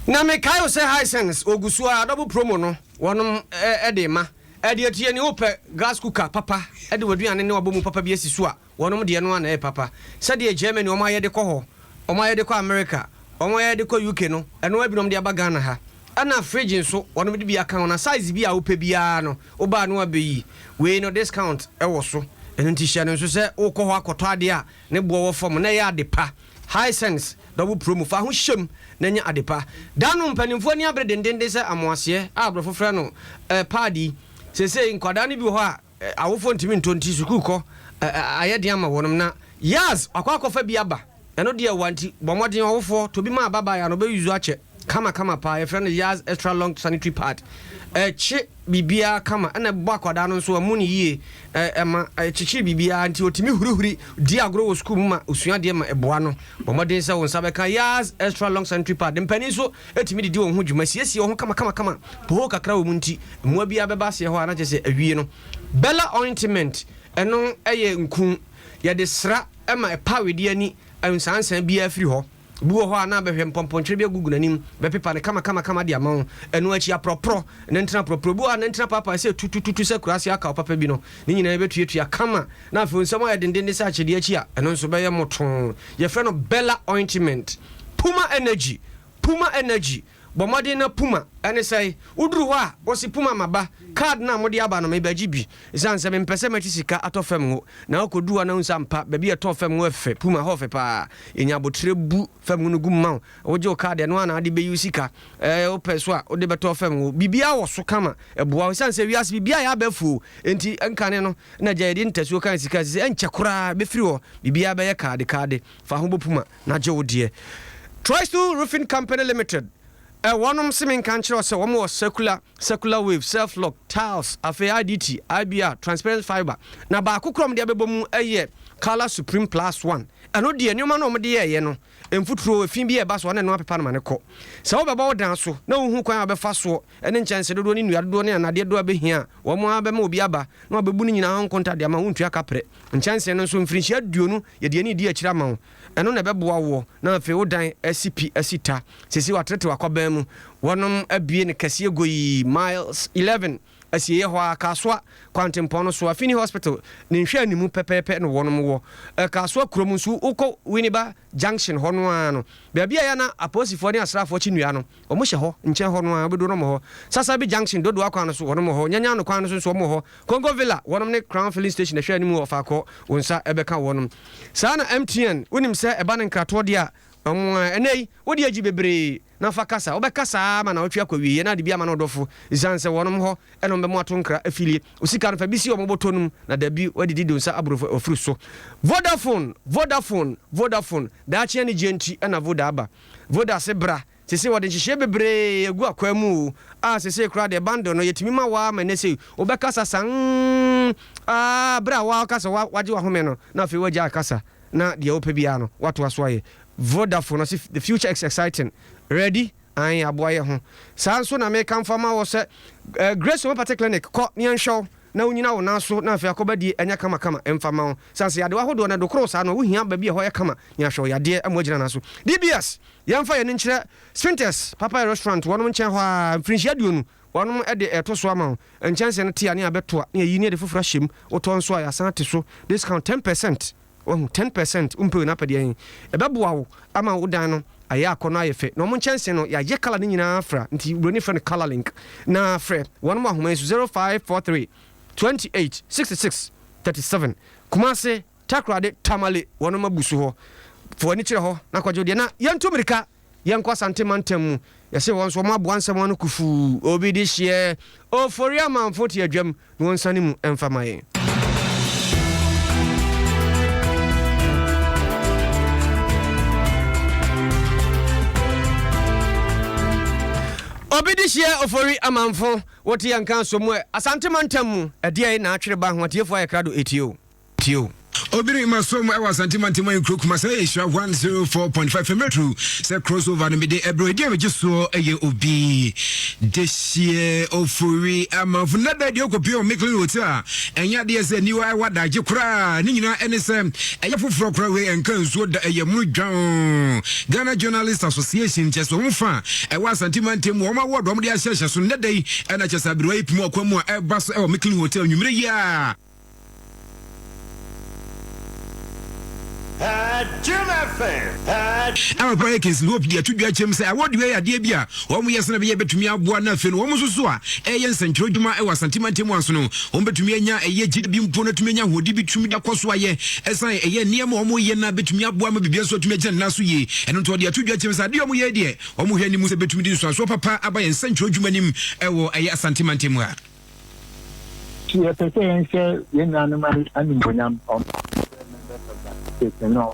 [SPEAKER 1] Na mekae wo sɛ Hisense ogu so a double promo no wɔnom ɛde ma ɛde atie ne wopɛ gas cooker papa ɛde w'aduane ne wabɔ mu papa bi asi so a, wɔnom deɛ no ana ɛyɛ papa. Sɛdeɛ Germany wɔn ayɛ de kɔ hɔ, wɔn ayɛ de kɔ America, wɔn ayɛ de kɔ UK no, ɛno ebinom de aba Ghana ha. Ɛna fridge nso wɔnom de bi aka ho, na size bi a wopɛ biara no, wobaa no abɛyi wei no, discount ɛwɔ so. Ɛno nti hyɛ no nso sɛ wokɔ hɔ akɔtɔ adeɛ a ne boɔ wɔ fam na ɛyɛ ade pa. Hisense double promo, fa ho hyɛm na nya ade pa. Da no mpanimfoɔ ani abere dendenden sɛ amoaseɛ a aborɔfo frɛ no pad yi. Seesei nkwadaa no bi wɔ hɔ a awofoɔ ntumi ntɔ, nti sukuu kɔ ayɛ den ama wɔnom, na Yaz akɔ akɔfa bi aba. Ɛno deɛ wa nti bɔ mmɔden ɔwofoɔ tɔ bi ma ababaayaa no, ɔbɛyuzu akyɛ kama kama paa. Yɛfrɛ no Yaz extra long sanitary pad. Ɛkye biribiara kama, ɛna ɛbɔ akwadaa no nso ɛmo no yie, ɛma ɛkyekyere biribiara, nti ɔtumi hurihuri di agorɔ wɔ sukuu mu ma osua adeɛ ma ɛboa no. Bɔ mmɔden sɛ wo nsa bɛka Yaz extra long sanitary pad. Mpanin nso ɛtumi didi wɔn ho dwuma, siesie wɔn ho kama kama kama. Poho kakra wɔ mu nti mmoa biara bɛba aseɛ hɔ a, na kyerɛ sɛ awie no. Bella ointment, ɛno ɛyɛ nku yɛde sra ɛma ɛpa wedeɛ ani nsansan biara firi hɔ. Bi wɔ hɔ a na bɛhwɛ mpɔmpɔnkyerɛ bi agugu n'anim, bɛpepa no kama kama kama de ama wo. Ɛno akyi aprɔprɔ, ne ntena aprɔprɔ. Bi wɔ hɔ a ne ntena paapaa sɛ tutututu sɛ kuraase akaw papa bi no, ne nyinaa yɛbɛtuatua kama. Na afei nsɛm ayɛ dendenden sɛ akyɛdeɛ akyi a, ɛno nso bɛyɛ mmotoo. Yɛfrɛ no Bella ointment. Puma Energy, Puma Energy, bɔ mmɔden na Puma ɛne sɛe. Woduru hɔ a, wose Puma maba, card no a mode aba no mebɛgye bi. Ɛsiane sɛ mempɛ sɛ mɛte sika atɔ fam ngo. Na wokɔduru hɔ a na wohu sɛ ampa, baabi a ɛtɔn fam ngo ɛfɛ, Puma hɔ ɔfɛ paa. Yɛnya aboterɛ bu fam ngo no gu mu ma wo. Wogye wo card, ɛno ara na wode bɛyi wo sika. Ɛɛ, wopɛ so a, wode bɛtɔ fam ngo. Biribiara wɔ so kama, ɛboa wo. Ɛsiane sɛ wiase biribiara yɛ abɛɛfo nti, nkane no na agya yɛde ntasuo kan sika, sɛ ɛnkyɛ koraa bɛfiri hɔ, biribiara bɛyɛ kaade kaade. Fa ho bɔ Puma na gye wo deɛ. Troyston Roofing Company Limited, wɔnom se menka nkyerɛ wo sɛ wɔn wɔ circular, circular wave, self lock, tiles, afei IDT, IBR, transparent fibre, na baako koraa a wɔde abɛbɔ mu yɛ Colour Supreme Plus One. Ɛno deɛ nneɛma no a wɔde yɛɛyɛ no, mfuturo, efi bi a ɛba so a na ɛno apepa no ma no kɔ. Sɛ wobɛbɔ wo dan so na wonhu kwan a wobɛfa soɔ ne nkyɛnse dodoɔ ne nnua dodoɔ ne anadeɛ dodoɔ a ɛbɛhia a, wɔn ara bɛma obi aba na wabɛbu ne nyinaa ho nkonta de ama wo, wontua kaprɛ. Nkyɛnse no nso, mfirinhyia 20 yɛde ani redi akyire ama wo. Ɛno na ɛbɛboa woɔ na afei wo dan asi pi asi ta. Seesei wɔateretew akɔbɛn mu. Wɔnom abue no kɛseɛ goyii, miles 11. Asieeɛ hɔ ara, Kasoa kwantempɔn no so, Afini Hospital ne nhwɛanimu pɛpɛɛpɛ na wɔnom wɔ. Kasoa kurom nso, wokɔ Winneba Junction hɔ no ara no, baabi a ɛyɛ a na apolisifoɔ ne asraafoɔ kye nnua no, wɔhyɛ hɔ, nkyɛn hɔ no ara, wobɛduru no wɔn wɔ hɔ. Sasabi Junction, Dodowa kwan no so, wɔnom wɔ hɔ. Nyanyano kwan no so nso, wɔn wɔ hɔ. Congo Villa, wɔnom ne Crown Filling Station ɛhwɛ anim wɔ faakɔ, wo nsa bɛka wɔnom. Saa na MTN, wonim sɛ ɛba no nkratoɔ deɛ a, wɔn ara. Ɛnnɛ yi, wode agyi bebree na fa kasa. Wobɛkasa ara ma naawɔtwe akɔ awieɛ na ade bi ama no ɔdɔfo. Esiane sɛ wɔnom hɔ na wɔbɛmo ato nkra afilie. Wo sika no, fa bi si wɔn bɔtɔ no mu na dabi woadidi de wo nsa aboro w'afuru so. Vodafone! Vodafone! Vodafone! Daakye anigyeɛ nti na Voda aba. Voda se bra. Seesei wɔde nhyehyɛeɛ bebree agu akwaa mu o, a seesei koraa deɛ bundle no yɛtumi ma wo ara ma ɛnnɛ sei wobɛkasa saa ara berɛ a woaka sɛ woagye w'ahome no na afei woagyae kasa na deɛ wopɛ biara no woatoa so ayɛ. Vodafone ɔse the future is exciting. Ready? Ae aboa yɛ ho. Saa nso na mekamfo ama wo sɛ Grace Homeopathic Clinic kɔ na yɛnhwɛ wo na wonyina wo nan so na afei akɔbadie ɛnyɛ kama kama ɛmfa mma wo. Sane sɛ yadewa ahodoɔ no ɛdokoro saa no wohia baabi a ɛhɔ yɛ kama na yɛahwɛ wo yadeɛ ama woagyina nan so. DBS Yɛmfa yɛn ani nkyerɛ Sphintex Papaya Restaurant wɔnom nkyɛn hɔ ara mfirinhyia 20 wɔnom de ɛto so ama wo. Nkyɛnse no te a ne yɛabɛto a ne yɛayi ne yɛde foforɔ ahyɛ mu. Wotɔ nso a yɛasan ate so discount 10%. Wahu, 10% wompɛ wei na apɛ deɛ he? Ɛbɛboa wo ama wo dan no ayɛ akɔnnɔ ayɛ fɛ. Na wɔn nkyɛnse no yɛayɛ colour no nyinaa afra nti buroni frɛ no colour link. Na frɛ wɔnom wɔ ahoma yi so 0543 28 66 37. Kumase, Takoradi, Tamale wɔnom abu so hɔ. Fa w'ani kyerɛ hɔ na kɔgye wo deɛ. Na yɛntu mmirika yɛnkɔ Asante mantam mu. Yɛse wɔn nso wɔn aboa nsɛm ano kufuu. Obi de hyeɛ Ofori amanfo te adwam na wɔnsane mu mfa ma yɛn. Obi de hyeɛ Ofori amanfo wote yɛn nka so mu ɛ. Asante mantam mu ɛdeɛn na atwere ba ho atiefoɔ ayɛ krado etie o. Tie o.
[SPEAKER 17] Obiri masom ɛwɔ Asante mantam ayi kuro Kumasi ɛyɛ nhyira 104.5 fm retro sɛ crossover no mede ɛbrɛ ɛdi a megye soɔ ɛyɛ obi dehyeɛ ofori amanfo nnada deɛ ɔkɔpie wɔ Micklin Hotel a ɛnyɛ adeɛ sɛ niwa ɛwɔ adagye koraa ne nyinaa ɛne sɛ ɛyɛ foforɔ koraa wei ɛnka nsuo da ɛyɛ mono dwan Ghana Journalist Association kyɛ sɛ wɔn fa ɛwɔ Asante mantam wɔn award wɔn de ahyɛhyɛ so nnada yi ɛna kyɛ sɛ aberewa yi pim ɔkwan mu a ɛba so ɛwɔ Micklin Hotel nwummerɛ yi a Ɛwɔ paa Kingsley Hope de ato dwa kyerɛ mu sɛ award wei yɛ adeɛ bi a wɔn yɛ sɛnɛ bɛyɛ bɛtumi aboa na afei no wɔn nso so a ɛyɛ nsɛntwerɛ adwuma ɛwɔ Asante mantam mu anso no wɔn bɛtumi anya ɛyɛ gyidi bi mpo na atumi anya ahoɔden bi tumi de akɔ so ayɛ ɛsan ɛyɛ nneɛma a wɔn yɛ na bɛtumi aboa ma biribi nso atumi agyina ne nan so yie. Ɛno nti ɔde ato dwa kyerɛ mu sɛ adeɛ a wɔn yɛ deɛ wɔn hwɛ anim sɛ bɛtumi de nsuansoɔ papa aba yɛn nsɛntwerɛ adwuma nim ɛwɔ ɛyɛ Asante mantam mu ha.
[SPEAKER 10] Nti yɛpɛ sɛ yɛnhyɛ yɛn nuanom animuonyam, wɔn a wɔyɛ members of the association ne wɔn a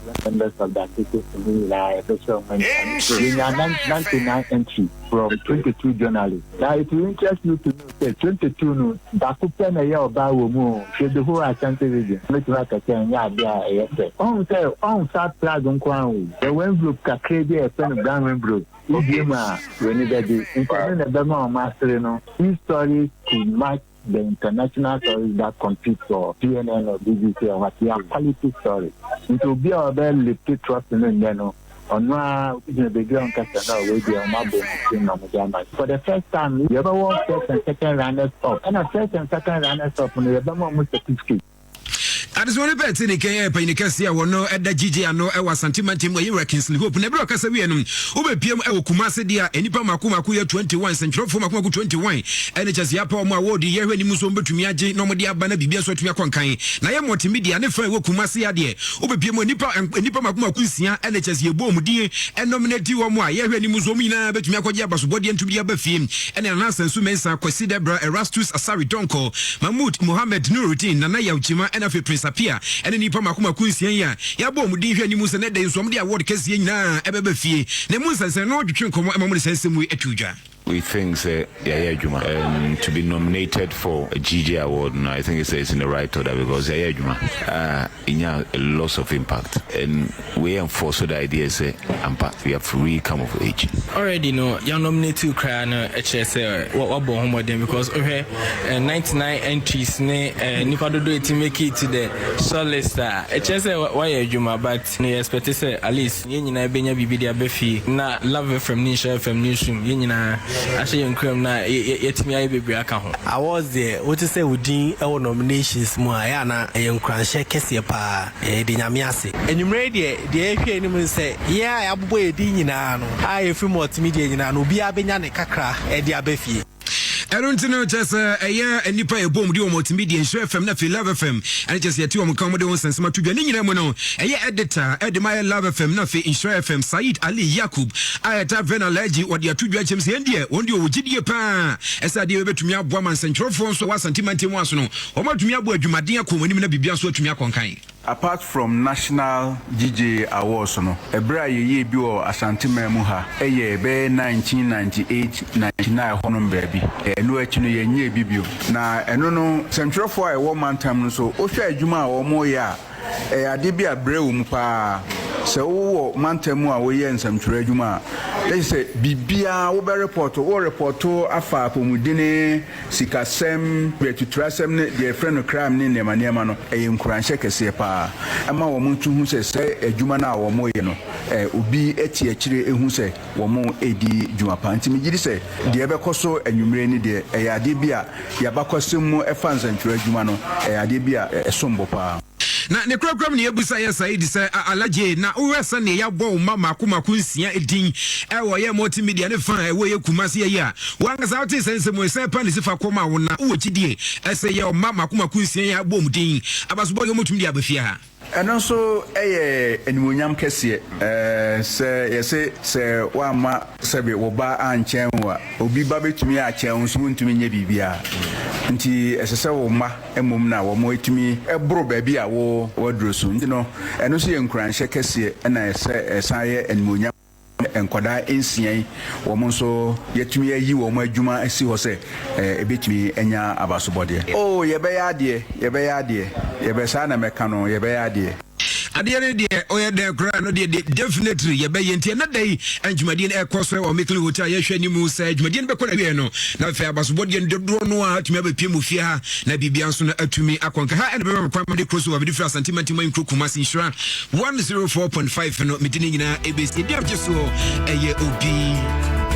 [SPEAKER 10] wɔnyɛ members of the association no nyinaa, yɛbɛhyɛ wɔn animuonyam. Yɛnyaa 99 entries from 22 journalists. Now it will interest you to know sɛ 22 no, baako pɛ na ɛyɛ ɔbaa wɔ mu o. Hwɛ the whole Ashanti region, mɛtumi aka sɛ ɛnyɛ adeɛ a ɛyɛ fɛ. Woahu sɛ wɔmfa flag nko ara o, yɛwɔ envelope kakra bi a yɛfrɛ no brown envelope. Wobue mu a, w'ani bɛgye. Nti ɛno na ɛbɛma wɔn asere no. These stories could match the international stories that compete for CNN or BBC or what. They are quality stories. Nti obi a ɔbɛ lift trophy no nnɛ no, ɔno ara gyina baabi a ɔnka sɛ no wei deɛ wɔn abɔ wɔn tirim na wɔde ama. For the first time, yɛbɛwɔ first and second runners up. Ɛna first and second runners up no, yɛbɛma wɔn certificate.
[SPEAKER 17] Adesua no pɛɛ te ne kɛn panyin kɛse a wɔno da GJ ano wɔ Asante mantam mu, ɛyɛ Wura Kingsley Hope. Na bere a ɔkasa wie no, wobepiem wɔ Kumase deɛ a nnipa mako mako yɛ 21, nsɛntwerɛfoɔ mako mako 21 ɛne kyɛ sɛ yɛapa wɔn a wɔredi yɛhwɛ anim nso wɔbɛtumi agye na wɔde aba na biribi nso atumi akɔ nkan. Na yɛ multimedia ne fa ɛwɔ Kumase adeɛ wobepiem nnipa nnipa mako mako nsia ɛne kyɛ sɛ yɛbɔ wɔn din ɛnominate wɔn a yɛhwɛ anim nso wɔn nyinaa bɛtumi akɔgye abasobɔdeɛ ntom de aba fie ɛne Nana Asansu Mensah, Kwasi Debra, Erastus Asare Donkor, Mahmood Mohammed Nurudeen, Nana Yaw Gyimah ɛna afei Prince Appiah ɛne nnipa mako mako nsia yi a yɛabɔ wɔn din hwɛ anim sɛ nnɛ da yi nso wɔde award kɛseɛ nyinaa ɛbɛba fie na emu nsɛnsɛn no twetwe nkɔmmɔ ma wɔde saa nsɛm yi ato dwa.
[SPEAKER 18] We think sɛ yɛayɛ adwuma and to be nominated for a GJ award no I think sɛ it's in the right order because yɛayɛ adwuma a ɛnya a lots of impact and wei enforce the idea sɛ ampa we have really come of age.
[SPEAKER 19] Already no ya nominate wo koraa no kyerɛ sɛ wabɔ wo ho mmɔden because wohwɛ 99 entries ne nnipa dodoɔ a ɛtumi make it to the short list a ɛkyerɛ sɛ wayɛ adwuma but no yɛ expect sɛ at least yɛn nyinaa bɛnya biribi de aba fie na Love FM ne Nhyira FM newsroom yɛn nyinaa. ahyɛ yɛn nkuran mu na yɛatumi ayɛ bebree aka ho.
[SPEAKER 20] Awards deɛ, wote sɛ wo din wɔ nominations mu a, ɛyɛ a na ɛyɛ nkuranhyɛ kɛseɛ paa. Yɛde Nyame ase. Anwummerɛ yi deɛ, deɛ yɛhwɛ anim ne sɛ, yɛn a yɛabobɔ yɛn din nyinaa no, a yɛfiri multimedia nyinaa no, obiara bɛnya ne kakra de aba fie.
[SPEAKER 17] Ɛno nti no, kyerɛ sɛ ɛyɛ nnipa a ɛbom de wɔn multimedia, Nhyira FM na afei Love FM, ɛne kyerɛ sɛ yɛte wɔn nka wɔn de wɔn nsɛnsɛm ato dwa. Ne nyinaa mu no, ɛyɛ editor ɛde ma yɛ Love FM na afei Nhyira FM, Saeed Ali Yakub a yɛtaa frɛ no Alhaji, wɔde ato dwa kyɛm sɛ yɛn deɛ wɔn deɛ wɔwɔ gyidie paa ɛsɛ adeɛ bɛtumi aboa ma nsɛntwerɛfoɔ nso wɔ Asante mantam mu aso no wɔn atumi abɔ adwumaden akɔ wɔn anim na biribiara nso atumi akɔ nkan.
[SPEAKER 21] Apart from National GJ Awards no, ɛberɛ a yɛyɛɛ bi wɔ Asante man mu ha yɛ bɛyɛ 1998, 99 hɔ nom baabi. Ɛno akyi no yɛnyɛɛ bi bio. Na ɛno no, nsɛntwerɛfoɔ a ɛwɔ mantam no nso, wohwɛ adwuma a wɔreyɛ a, ɛyɛ adeɛ bi a brɛ wɔ mu pa ara. Sɛ wowɔ mantam mu a woyɛ nsɛmtwerɛ adwuma a, na kyerɛ sɛ biribiara wobɛrepɔto. Worepɔto afa apɔmudene, Sikasɛm, atuturasɛm ne deɛ yɛfrɛ no crime ne nneɛma nneɛma no, ɛyɛ nkuranhyɛ kɛseɛ pa ara. Ɛma wɔn nso hu sɛ saa adwuma no a wɔreyɛ no, obi te akyire hu sɛ wɔredi dwuma pa. Nti megye di sɛ deɛ ɛbɛkɔ so anwummerɛ yi deɛ, ɛyɛ adeɛ bi a yɛn abakɔsɛm mu ɛfa nsɛntwerɛ adwuma no, ɛyɛ adeɛ bi a ɛsom bo pa ara.
[SPEAKER 17] Na ne korakora mu na yɛbisa yɛ Said sɛ, Alhaji, na wohwɛ sɛdeɛ yɛabɔ wo mma mmaako mmaako nsia din wɔ yɛn multimedia ne fa a ɛwɔ yɛ Kumasi ha yi a, wo ankasa wotee saa nsɛm yi sɛn pa ne si fa kɔ maa wo na wowɔ gyidie sɛ yɛ mma mmaako mmaako nsia yi a abɔ wɔn din abasobɔ yi wɔtumi de aba fie ha?
[SPEAKER 21] Ɛno nso yɛ animuonyam kɛseɛ. Sɛ yɛse sɛ woamma sɛbe wo ba ankyɛn wo a, obi ba bɛtumi akyɛn wo nso wontumi nyɛ biribiara. Nti ɛsɛ sɛ wo mma mmom na wɔatumi boro baabi a wo woaduro so. Nti no, ɛno nso yɛ nkuranhyɛ kɛseɛ na ɛsɛ ɛsan yɛ animuonyam nkwadaa nsia yi wɔn nso yɛatumi ayi wɔn adwuma asi hɔ sɛ ɛbɛtumi anya abasobɔdeɛ. Oh, yɛbɛyɛ adeɛ, yɛbɛyɛ adeɛ, yɛbɛ, saa na mɛka no, yɛbɛyɛ adeɛ.
[SPEAKER 17] Adeɛ no deɛ ɔyɛ dɛn koraa no deɛ definitely yɛbɛyɛ nti ɛnɛ da yi dwumadie no ɛkɔ so wɔ Mickley Hotel yɛhwɛ anim sɛ dwumadie no bɛkɔ n'awieɛ no na afei abasobɔdeɛ no dodoɔ no a atumi abɛpie mu fie ha na biribia nso no atumi akɔ nka ha ɛna bɛma me kwan ma de kuro so wɔ mede firi Asante Mantam ayi nkuro Kumasi Nhyira 104.5 no mede ne nyinaa ɛbɛsi ɛdi agye soɔ ɛyɛ obi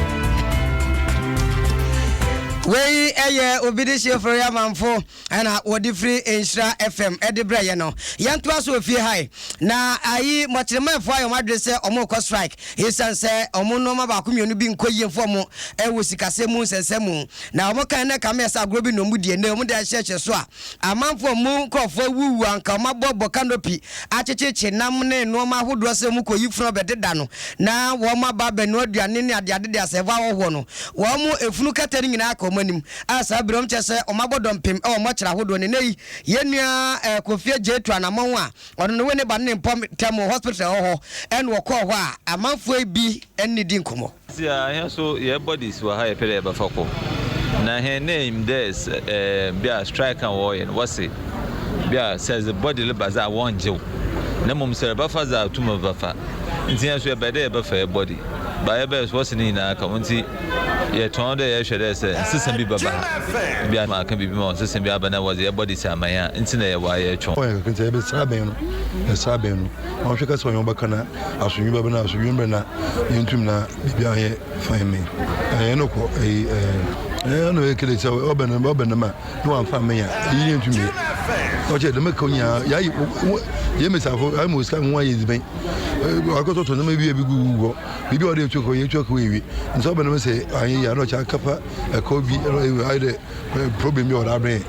[SPEAKER 2] Wei ɛyɛ obi de hyɛ firi amanfo ɛna wɔde firi Nhyira FM ɛde brɛ yɛ no. Yɛntoa so wɔ fie ha yi. Na ayi mɔkyerɛmanfoɔ ayɛ wɔn adwene sɛ wɔn rekɔ strike esiane sɛ wɔn nneɛma baako mmienu bi nkɔ yie mfa wɔn ɛwɔ sikasɛm mu nsɛnsɛm mu. Na wɔn kan na ɛkame sɛ agorɔ bi na wɔn die nnɛ wɔn de ahyɛhyɛ so a amanfoɔ mu nkorɔfoɔ awuwu anka wɔn aboaboa canopy akyekyekye nam ne nneɛma ahodoɔ sɛ wɔn kɔyi funu abɛdeda no na wɔn aba abɛnoa aduane ne adeade de asɛvo ahɔhoɔ no wɔn efunu kɛtɛ no nyinaa aka wɔn anim a saa bere wɔn kyerɛ sɛ wɔn abɔ dɔmpem wɔ mɔkyerɛ ahodoɔ no. Nnɛ yi, yɛn nua eh, Kofi Adjei tu anamɔn a ɔno ne Winneba ne ne mpɔm tɛm hospital wɔ hɔ ɛna ɔkɔɔ hɔ a amanfoɔ yi bi ne di nkɔmmɔ.
[SPEAKER 22] Ntsi a hɛn so yɛ bodies wɔ ha yɛpɛ dɛ yɛbɛfa kɔ na hɛn nyim dɛ sɛ bi a strike a wɔreyɛ no wɔse bi a sɛ edze body reba dze a wɔnngye wo na mbom sɛ erebɛfa dze a tum bɛfa ntsi hɛn so yɛbɛɛ dɛ yɛbɛfa yɛ body ba yɛbɛɛ so wɔse ne nyinaa ka ho ntsi Yɛtɔn dɛ yɛhwɛ dɛ sɛ nsesa bi bɛba ha, bi a maakã biribi ma nsesa bi aba na wɔdze yɛbɔ de si aman a, ntsi na yɛwɔ ha yɛtweɔn.
[SPEAKER 23] Ɔyɛ kakra nti yɛbɛsra abɛn no, yɛsra abɛn no. Ɔnhwɛ kɛ sɛ ɔnye wo bɛka na asomdwee bɛba na asomdwee mbrɛ na yentum na biribiara nyɛ fine me. Ɛɛ no kɔ ɛyi ɛɛ ɛna ɔyɛ kele sɛ ɔbɛn no ɔbɛn no ma na wamfa amenya eyi yɛntum yɛ. Ɔkyɛ dɛm ɛka nyinaa yɛayɛ yɛ mesafo ayɛ mo sika ho ayɛ edziban akɔtɔtɔ nneɛma bi a ebi gugu hɔ. Biribi a ɔde etu kɔ yɛtu akɔ ewie nti ɔbɛn no sɛ anyɛ yie a na ɔkyɛ akafa ɛkɔ bi ayɛ dɛ problem bi a ɔde abrɛ yɛn.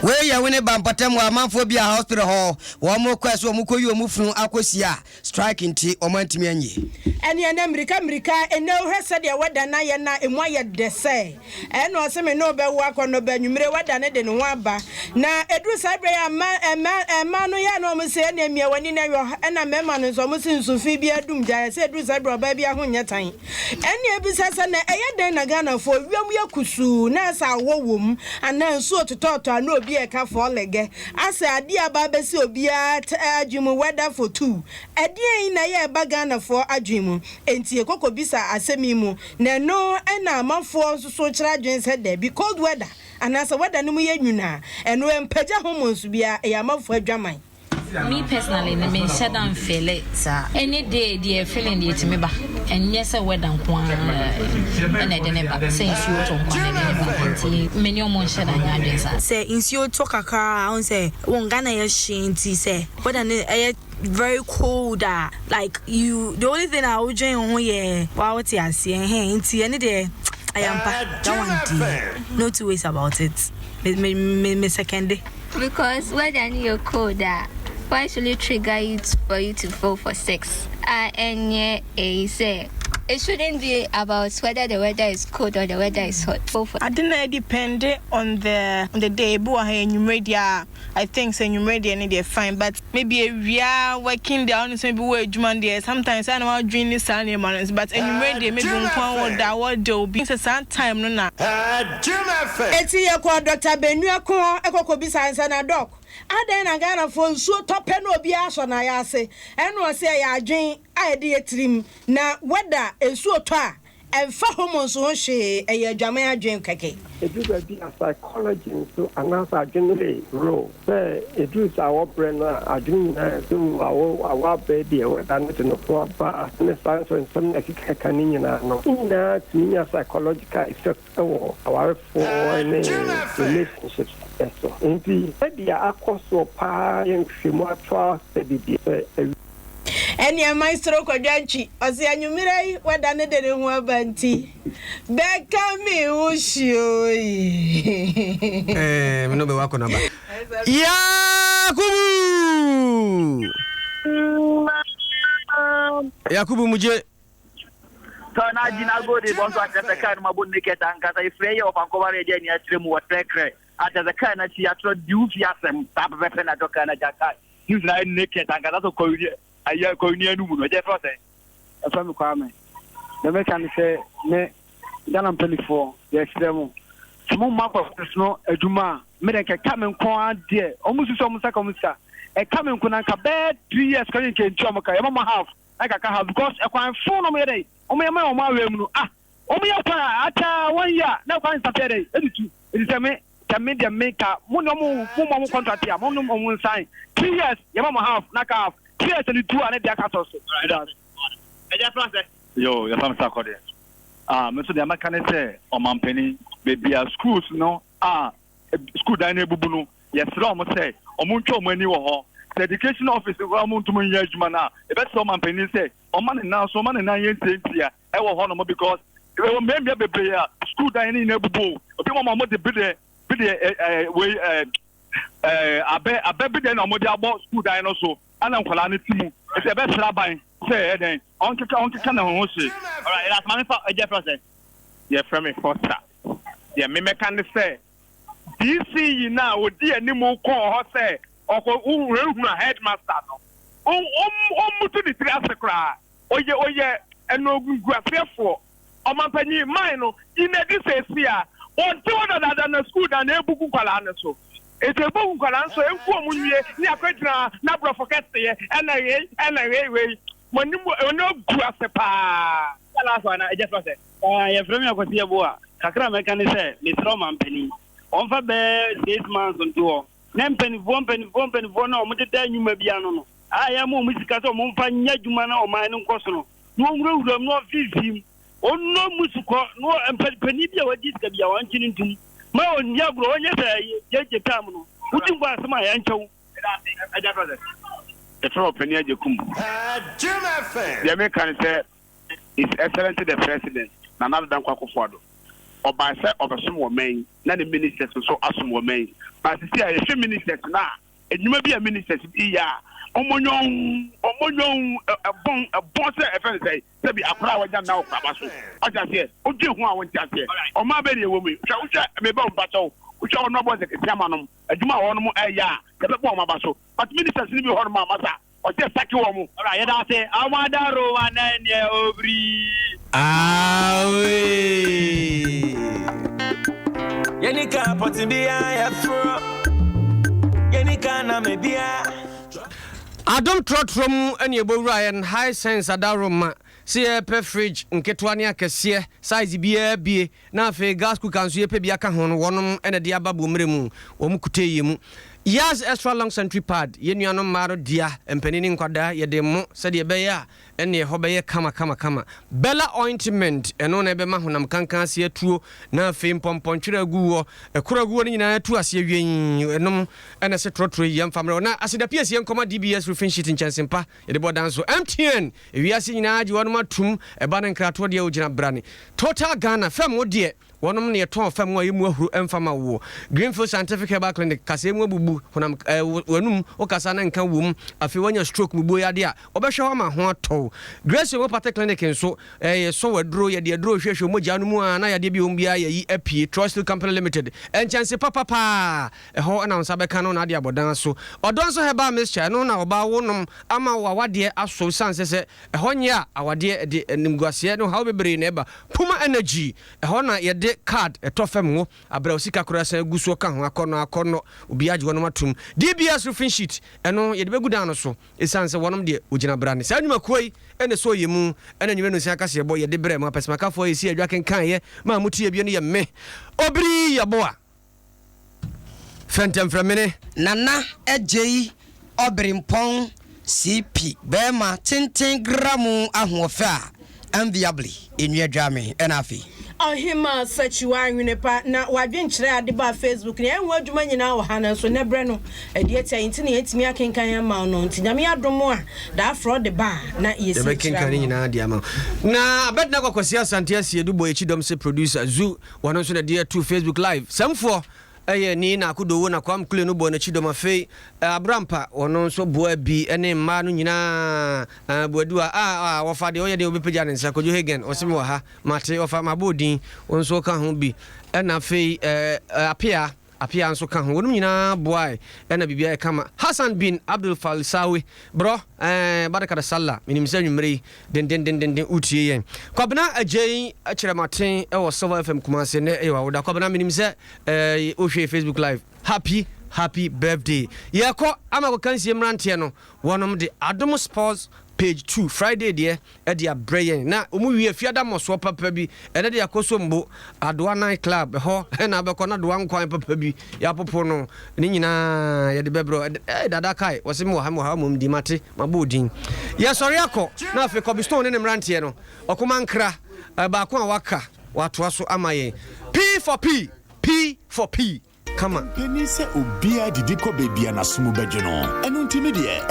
[SPEAKER 2] Wei yɛ Winneba mpɔtam wɔ amanfoɔ bi a hospital hɔ wɔn kɔɛ sɛ wɔn kɔ yi wɔn funu akɔ sie a strike nti wɔn antumi anyi.
[SPEAKER 3] Ɛneɛ na mmirika mmirika ɛnɛ wohwɛ sɛdeɛ weather no ayɛ no a ɛmu ayɛ dɛ sɛ Ɛna ɔse me ne wo bɛwo akɔnnɔba anwummere wadane de ne ho aba na ɛduru saa berɛ yi a mma mma mmaa no yɛ a na wɔn se ɛneɛ mia w'ani na yɔ ɛna mmarima no nso wɔn se nsu fi biara dum gya ɛsɛ ɛduru saa berɛ ɔbaa biara ho nyɛ tan ɛneɛ bisa sɛ na ɛyɛ dɛn na Ghanafoɔ wiam yɛ kusuu na ɛsɛ awɔ wɔ mu anaa nsuo totɔɔtɔ a na obi ɛka fɔɔlɛgɛ asɛ adeɛ aba abɛsi obiara adwene mu weather for two ɛdeɛn na ɛyɛ ɛba Ghanafoɔ adwene mu enti yɛkɔkɔ bisa asɛm yi mu Na ɛno na amanfoɔ nso so kyerɛ adwene sɛ dabi, cold weather, anaasɛ weather no mu yɛ nwunu a, ɛno ɛmpagya hormones biara, ɛyɛ amanfoɔ adwaman.
[SPEAKER 4] Me personally no menhyɛ da nfeele saa. Any day deɛ feeling deɛ ɛtumi ba. Ɛnyɛ sɛ weather nko ara na ɛde ne ba, sɛ nsuo tɔ nko ara na ɛde ne ba. Nti me ne ɔmo nhyɛ da nyɛ adwene saa.
[SPEAKER 5] Sɛ nsuo tɔ kakra a wohu sɛ wɔn Ghana yɛ hye nti sɛ weather no ɛyɛ very cold a like you the only thing a wodwen wo ho yɛ wa wote aseɛ ɛhɛn nti ɛne deɛ ɛyɛ ampa that one deɛ no two ways about it me me me me second.
[SPEAKER 6] Because weather no yɛ cold a why should it trigger you for you to go for sex a ɛnyɛ eyi sɛ it shouldn't be about whether the weather is cold or the weather is hot. Go for.
[SPEAKER 24] Ade no depende on the on the day ebi wɔ ha enyimire deɛ a I think sɛ enyimire deɛ ne deɛ fine but maybe awia working day a wonim sɛ maybe wowɔ adwuma no deɛ sometimes ɛyɛ a na w'adwene ne saa nneɛma no but enyimire deɛ maybe wo nko ara wɔ da wɔda obi sɛ saa time no na
[SPEAKER 3] Eti yɛkɔɔ Dɔkta Benua ko hɔ kɔ kɔbisaa no sɛ, Na Dɔk, adɛn na Ghanafoɔ nsuo tɔ pɛ na obiara asɔ n'ayaase? Ɛna ɔse ɛyɛ adwen a ɛde yɛ tirim, na wɛda nsuo tɔ a, ɛmfa hormones ho hwee, ɛyɛ adwaman adwen kɛkɛ.
[SPEAKER 7] Ɛduru baabi a psychology nso anaasɛ adwene no play role sɛ ɛduru sɛ awɔ berɛ no a adwene nyinaa yɛ sɛ oh awɔ awɔ aba yi deɛ weather no de ne ho aba ne saa nsɛnsɛm no a ɛkekaka no nyinaa no ne nyinaa tumi nya psychological effect wɔ awarefoɔ ne relationships so. Nti sɛdeɛ akɔ soɔ paa yɛ nhwehwɛmu atoa study deɛ sɛ awie.
[SPEAKER 3] Ɛneɛ Maestro Kwadwo Antwi ɔse anwummerɛ yi wada ne de ne ho aba nti bɛka me ho hyio yi.
[SPEAKER 1] Ɛɛ me no bɛwɔ akɔnaba. Yakubu! Yakubu muje.
[SPEAKER 8] Tɔ na agye na gold bɔ nso akyerɛ sɛ kaa no ma bɔ naked ankasa efirɛ yɛ ɔfa nkɔware agya ani akyerɛ mu wɔ trɛkrɛ akyerɛ sɛ kaa no akyi atwerɛ di wo fie asɛm saa pɛpɛpɛ na atwerɛ kaa no akyi aka news na ayɛ naked ankasa sɛ kɔwini ayɛ kɔwini anum no ɛgya ɛfrɛ sɛ
[SPEAKER 25] Ɛfrɛ me Kwame. Deɛ meka ne sɛ me Ghana mpanifoɔ yɛsrɛ mo sɛ mo mma kɔfɛs no adwuma a me deɛ nka ɛka me nko ara deɛ ɔmo susu ɔmo nsa ka ɔmo sika ɛka me nko na nka bɛɛ three years kora nka ntua ɔmo ka yɛma mo half na nka ka half because ɛkwan fon na ɔmo yɛ dɛ ɔmo yɛ ma ɔmo awɛ mu no ah ɔmo yɛ kwan a akyɛ one year na kwan nsa pɛ dɛ ɛtutu ɛti sɛ me sɛ me deɛ me ka mo ne ɔmo mo ma ɔmo contract a mo ne ɔmo nsan three years yɛma mo half na ka half three years ɛne tu a ne deɛ aka sɔ so ɛda ase.
[SPEAKER 8] Ɛgya fura sɛ.
[SPEAKER 26] Yo, yɛfa me sɛ akɔdeɛ. Ah, me nso deɛ mɛka ne sɛ ɔmampanin, baabi a schools no a school dan no abubu no, yɛsrɛ wɔn sɛ wɔn ntwa wɔn ani wɔ hɔ. Sɛ education office koraa wɔn ntumi nyɛ adwuma no a, yɛbɛsrɛ ɔmampanin sɛ ɔma ne nan so, ɔma ne nan yɛ ntiantia ɛwɔ hɔ nom because ɛwɔ mmeammea bebree a school dan no nyinaa abubu o. Obi ma wɔn de bi deɛ bi deɛ ɛɛ wei ɛɛ ɛɛ abɛ abɛ bi deɛ na wɔde abɔ school dan no so ɛna nkwadaa no ti mu. Nti yɛbɛsrɛ aban sɛ ɛyɛ dɛn ɔnkeka ɔnkeka ne ho hye.
[SPEAKER 8] Alright, yɛda ase maame fa ɛgya frɛ sɛ.
[SPEAKER 27] Yɛfrɛ me Foster. Deɛ memɛka ne sɛ DC yi no a ɔdi anim kɔɔ hɔ sɛ ɔkɔ hunahuna headmaster no, ɔmmutu ne tiri ase koraa. Ɔyɛ ɔyɛ ɛnɔnguaseɛfoɔ. Ɔmanpanyin, man no, yi no adi seesei a ɔnte hɔ dadaada na sukuu dan no ɛrebu gu nkwadaa no so. Enti ɛbɔ gu nkwadaa no so, ɛnku wɔn nwie ne akɔgyina na aborɔfo kɛseɛ ɛna wei ɛna wei wei. Mo anim ani agu ase paa.
[SPEAKER 8] Last one, ɛgya frɛ sɛ.
[SPEAKER 25] Ah, yɛfrɛ me Akwasi Yeboah. Kakra a mɛka ne sɛ, mesrɛ ɔmampanin, ɔmfa bɛyɛ six months nto hɔ na mpanimfoɔ mpanimfoɔ mpanimfoɔ no a wɔdeda nnwuma bi ano no a yɛama wɔn sika sɛ wɔmfa nyɛ adwuma na ɔman no nkɔ so no, na wɔnwurawura mu na wɔmfimfim mu, ɔnnɔ mu sukɔ na mpanin bi a wagye sika bi a wɔnkye no ntom ma ɔnni agorɔ, ɔnyɛ sɛ gyegye tam no, wodi nkɔ asɛm a yɛnkyɛ wo.
[SPEAKER 27] Yɛfrɛ ɔpanin Agyekum. Deɛ meka ne sɛ His Excellency the President Nana Addo Dankwa Akufo-Addo, ɔbae sɛ ɔbɛsom wɔ man yi na ne ministers nso asom wɔ man yi. But sisi a yɛhwɛ ministers no a, nnwuma bi a ministers bi yɛ a, wɔn nyɔn, wɔn nyɔn, ɛbɔn, ɛbɔn sɛ ɛfɛ ne sɛ, sɛbi akora a wagya nna wɔ koraba so. Ɔte aseɛ, wodwen ho a wonte aseɛ. Ɔman bɛn na yɛwɔ mu yi? Hwɛ, wohwɛ, meba wo mpakyɛw, wohwɛ wɔn abɔ nsɛkɛseɛ ama nom, adwuma a wɔnom ɛyɛ a, yɛbɛbɔ wɔn aba so. But ministers no bi wɔ hɔnom a, masa, Ɔsɛ saki wɔn mo.
[SPEAKER 8] Alright yɛda ase amadaro anan neɛ obiri.
[SPEAKER 1] Awee.
[SPEAKER 28] Yɛni ka pɔte bia yɛforɔ Yɛni ka na me bia.
[SPEAKER 1] Adom trɔtrɔ mu ne ɛbɔ wura yɛn Hisense adaworoma sɛ yɛpɛ fridge nketewa ne akɛseɛ size biara bie na afei gas cooker nso yɛpɛ bi aka ho no wɔnom na ɛde aba bɔ mmerɛ mu wɔn kutee yɛ mu. Yaz Extra Long Sanitary Pad, yɛn nuanom mmaa no dea, mpanin ne nkwadaa, yɛde mo sɛdeɛ ɛbɛyɛ a ɛnneɛ ɛhɔ bɛyɛ kama kama kama. Bella Ointment, ɛno na ɛbɛma honam kankan ase atuo na afei mpɔmpɔntwerɛ agu woɔ, ɛkoro agu woɔ no nyinaa atu aseɛ wienn, ɛnom na ɛsɛ torɔtorɔ yi, yɛmfa mmerɛ wo. Na aseda piesie nkɔma DBS Roofing Sheet nkyɛnse pa yɛde bɔ dan so. MTN, ewiase nyinaa gye wɔnom atum, ɛba no nkratoɔ deɛ wogyina brane. Total Ghana, fam wo deɛ. Wɔnom na yɛtɔn fam a emu ahuru mfa ma woɔ. Greenfield Scientific Herbal Clinic, kaseɛ mu abubu, honam eh, w'anum, wokasa na nka wom, afei woanya stroke, mubuo yadeɛ a, wɔbɛhwɛ hɔ ama ho atɔ wo. Grace Homeopathic Clinic nso, eh, yɛsɔ w'aduro, yɛde aduro hwehwɛ wo mogya no mu a na yadeɛ bi wɔ mu biara yɛyi apue. Troy Steel Company Limited, nkyɛnse papa paa, ɛhɔ na wo nsa bɛka no na ade abɔ dan so. Ɔdɔ nso Herbal Mixture, ɛno na ɔbaa wonom ama wo awadeɛ aso, ɛsiane sɛ sɛ ɛhɔ nyɛ a awadeɛ de animguaseɛ ne ɔhaw bebree na ɛba. Puma Energy, Ɛhɔ na yɛde card ɛtɔ fam ngo abrɛ wo sika koraa san gu soɔ ka ho akɔnnɔ akɔnnɔ obiara gye wɔnom atom. DBS roofing sheet, ɛno yɛde bɛgu dan no so ɛsiane sɛ wɔnom deɛ wɔgyina brane. Saa nnwumakuo yi na ɛsɔɔ yɛn mu ɛna anwummerɛ nonsia kaseɛbɔ yɛde brɛɛ mo apɛsɛmakafoɔ a yɛsii adwa kenkaneeɛ maa motiee bio no yɛ me Obiri Yeboah. Fɛntɛmfrɛmene.
[SPEAKER 2] Nana Adjei Ɔberempɔn CP Bɛɛma tenten gramoo ahoɔfɛ a enviably enua dwame ɛna afei.
[SPEAKER 3] Ɔhemaa Sakyiwa Anwene pa na w'adwenkyerɛ a de baa Facebook no yɛn ho adwuma nyinaa wɔ ha nanso nnɛ berɛ no ɛde atia yɛn nti na yɛntumi akenkan ama wo no nti Nyame adom a daaforɔ de ba a na yɛsi akyire
[SPEAKER 1] Yɛbɛkenkan ne
[SPEAKER 3] ama wo.
[SPEAKER 1] nyinaa de ama wo. Na Abednego Kwasi Asante Asiedu bɔ yɛn kyidɔm sɛ producer. Zu Wɔno nso na ɛde ato Facebook live. Sɛmfoɔ yɛ Nii Nako Dowo na Kwam Kule no bɔɔ n'akyi dɔm. Afei Abrampa wɔno nso boa bi ne mmaa no nyinaa. Boadua a a wɔfa deɛ ɔyɛ deɛ ɔbɛpagya ne nsa. Kojo Hagen ɔse mewɔ ha mate ɔfa mabɔ odin wo nso woka ho bi. Ɛna afei Apea Appiah nso ka ho. Wɔnom nyinaa boae na biribiara yɛ kama. Hassan bin Abdul Falsawi, Brɔ, eh, Barka da Sallah, menim sɛ anwummerɛ yi dendendendenden wotie yɛn. Kwabena Agyei Kyerɛmaten wɔ Silver FM Kumasi, nnɛ yɛ w'awoda. Kwabena, menim sɛ eh, wohwɛ Facebook live. Happy, happy birthday. Yɛkɔ ama kɔkansie mmeranteɛ no, wɔnom de Adom Sports page 2 Friday deɛ de abrɛ yɛn na wɔn wie fiada mmɔsoɔ papa bi ɛnɛ de akosombo adoa night club ɛhɔ na abɛkɔ na adoa nkwan papa bi yɛapopo no ne nyinaa yɛde bɛbrɛ ɛɛ dada kae wɔse mewɔ ha mewɔ ha mmom di mate mabɔ odin yɛsɔre akɔ na afei Kobe Stone ne ne mmeranteɛ no ɔkoma nkra baako a waka watoa so ama yɛn P for P P for P kama.
[SPEAKER 9] Mpanin sɛ obiara didi kɔ baabi a n'aso mu bɛdwo no. Ɛno nti me deɛ.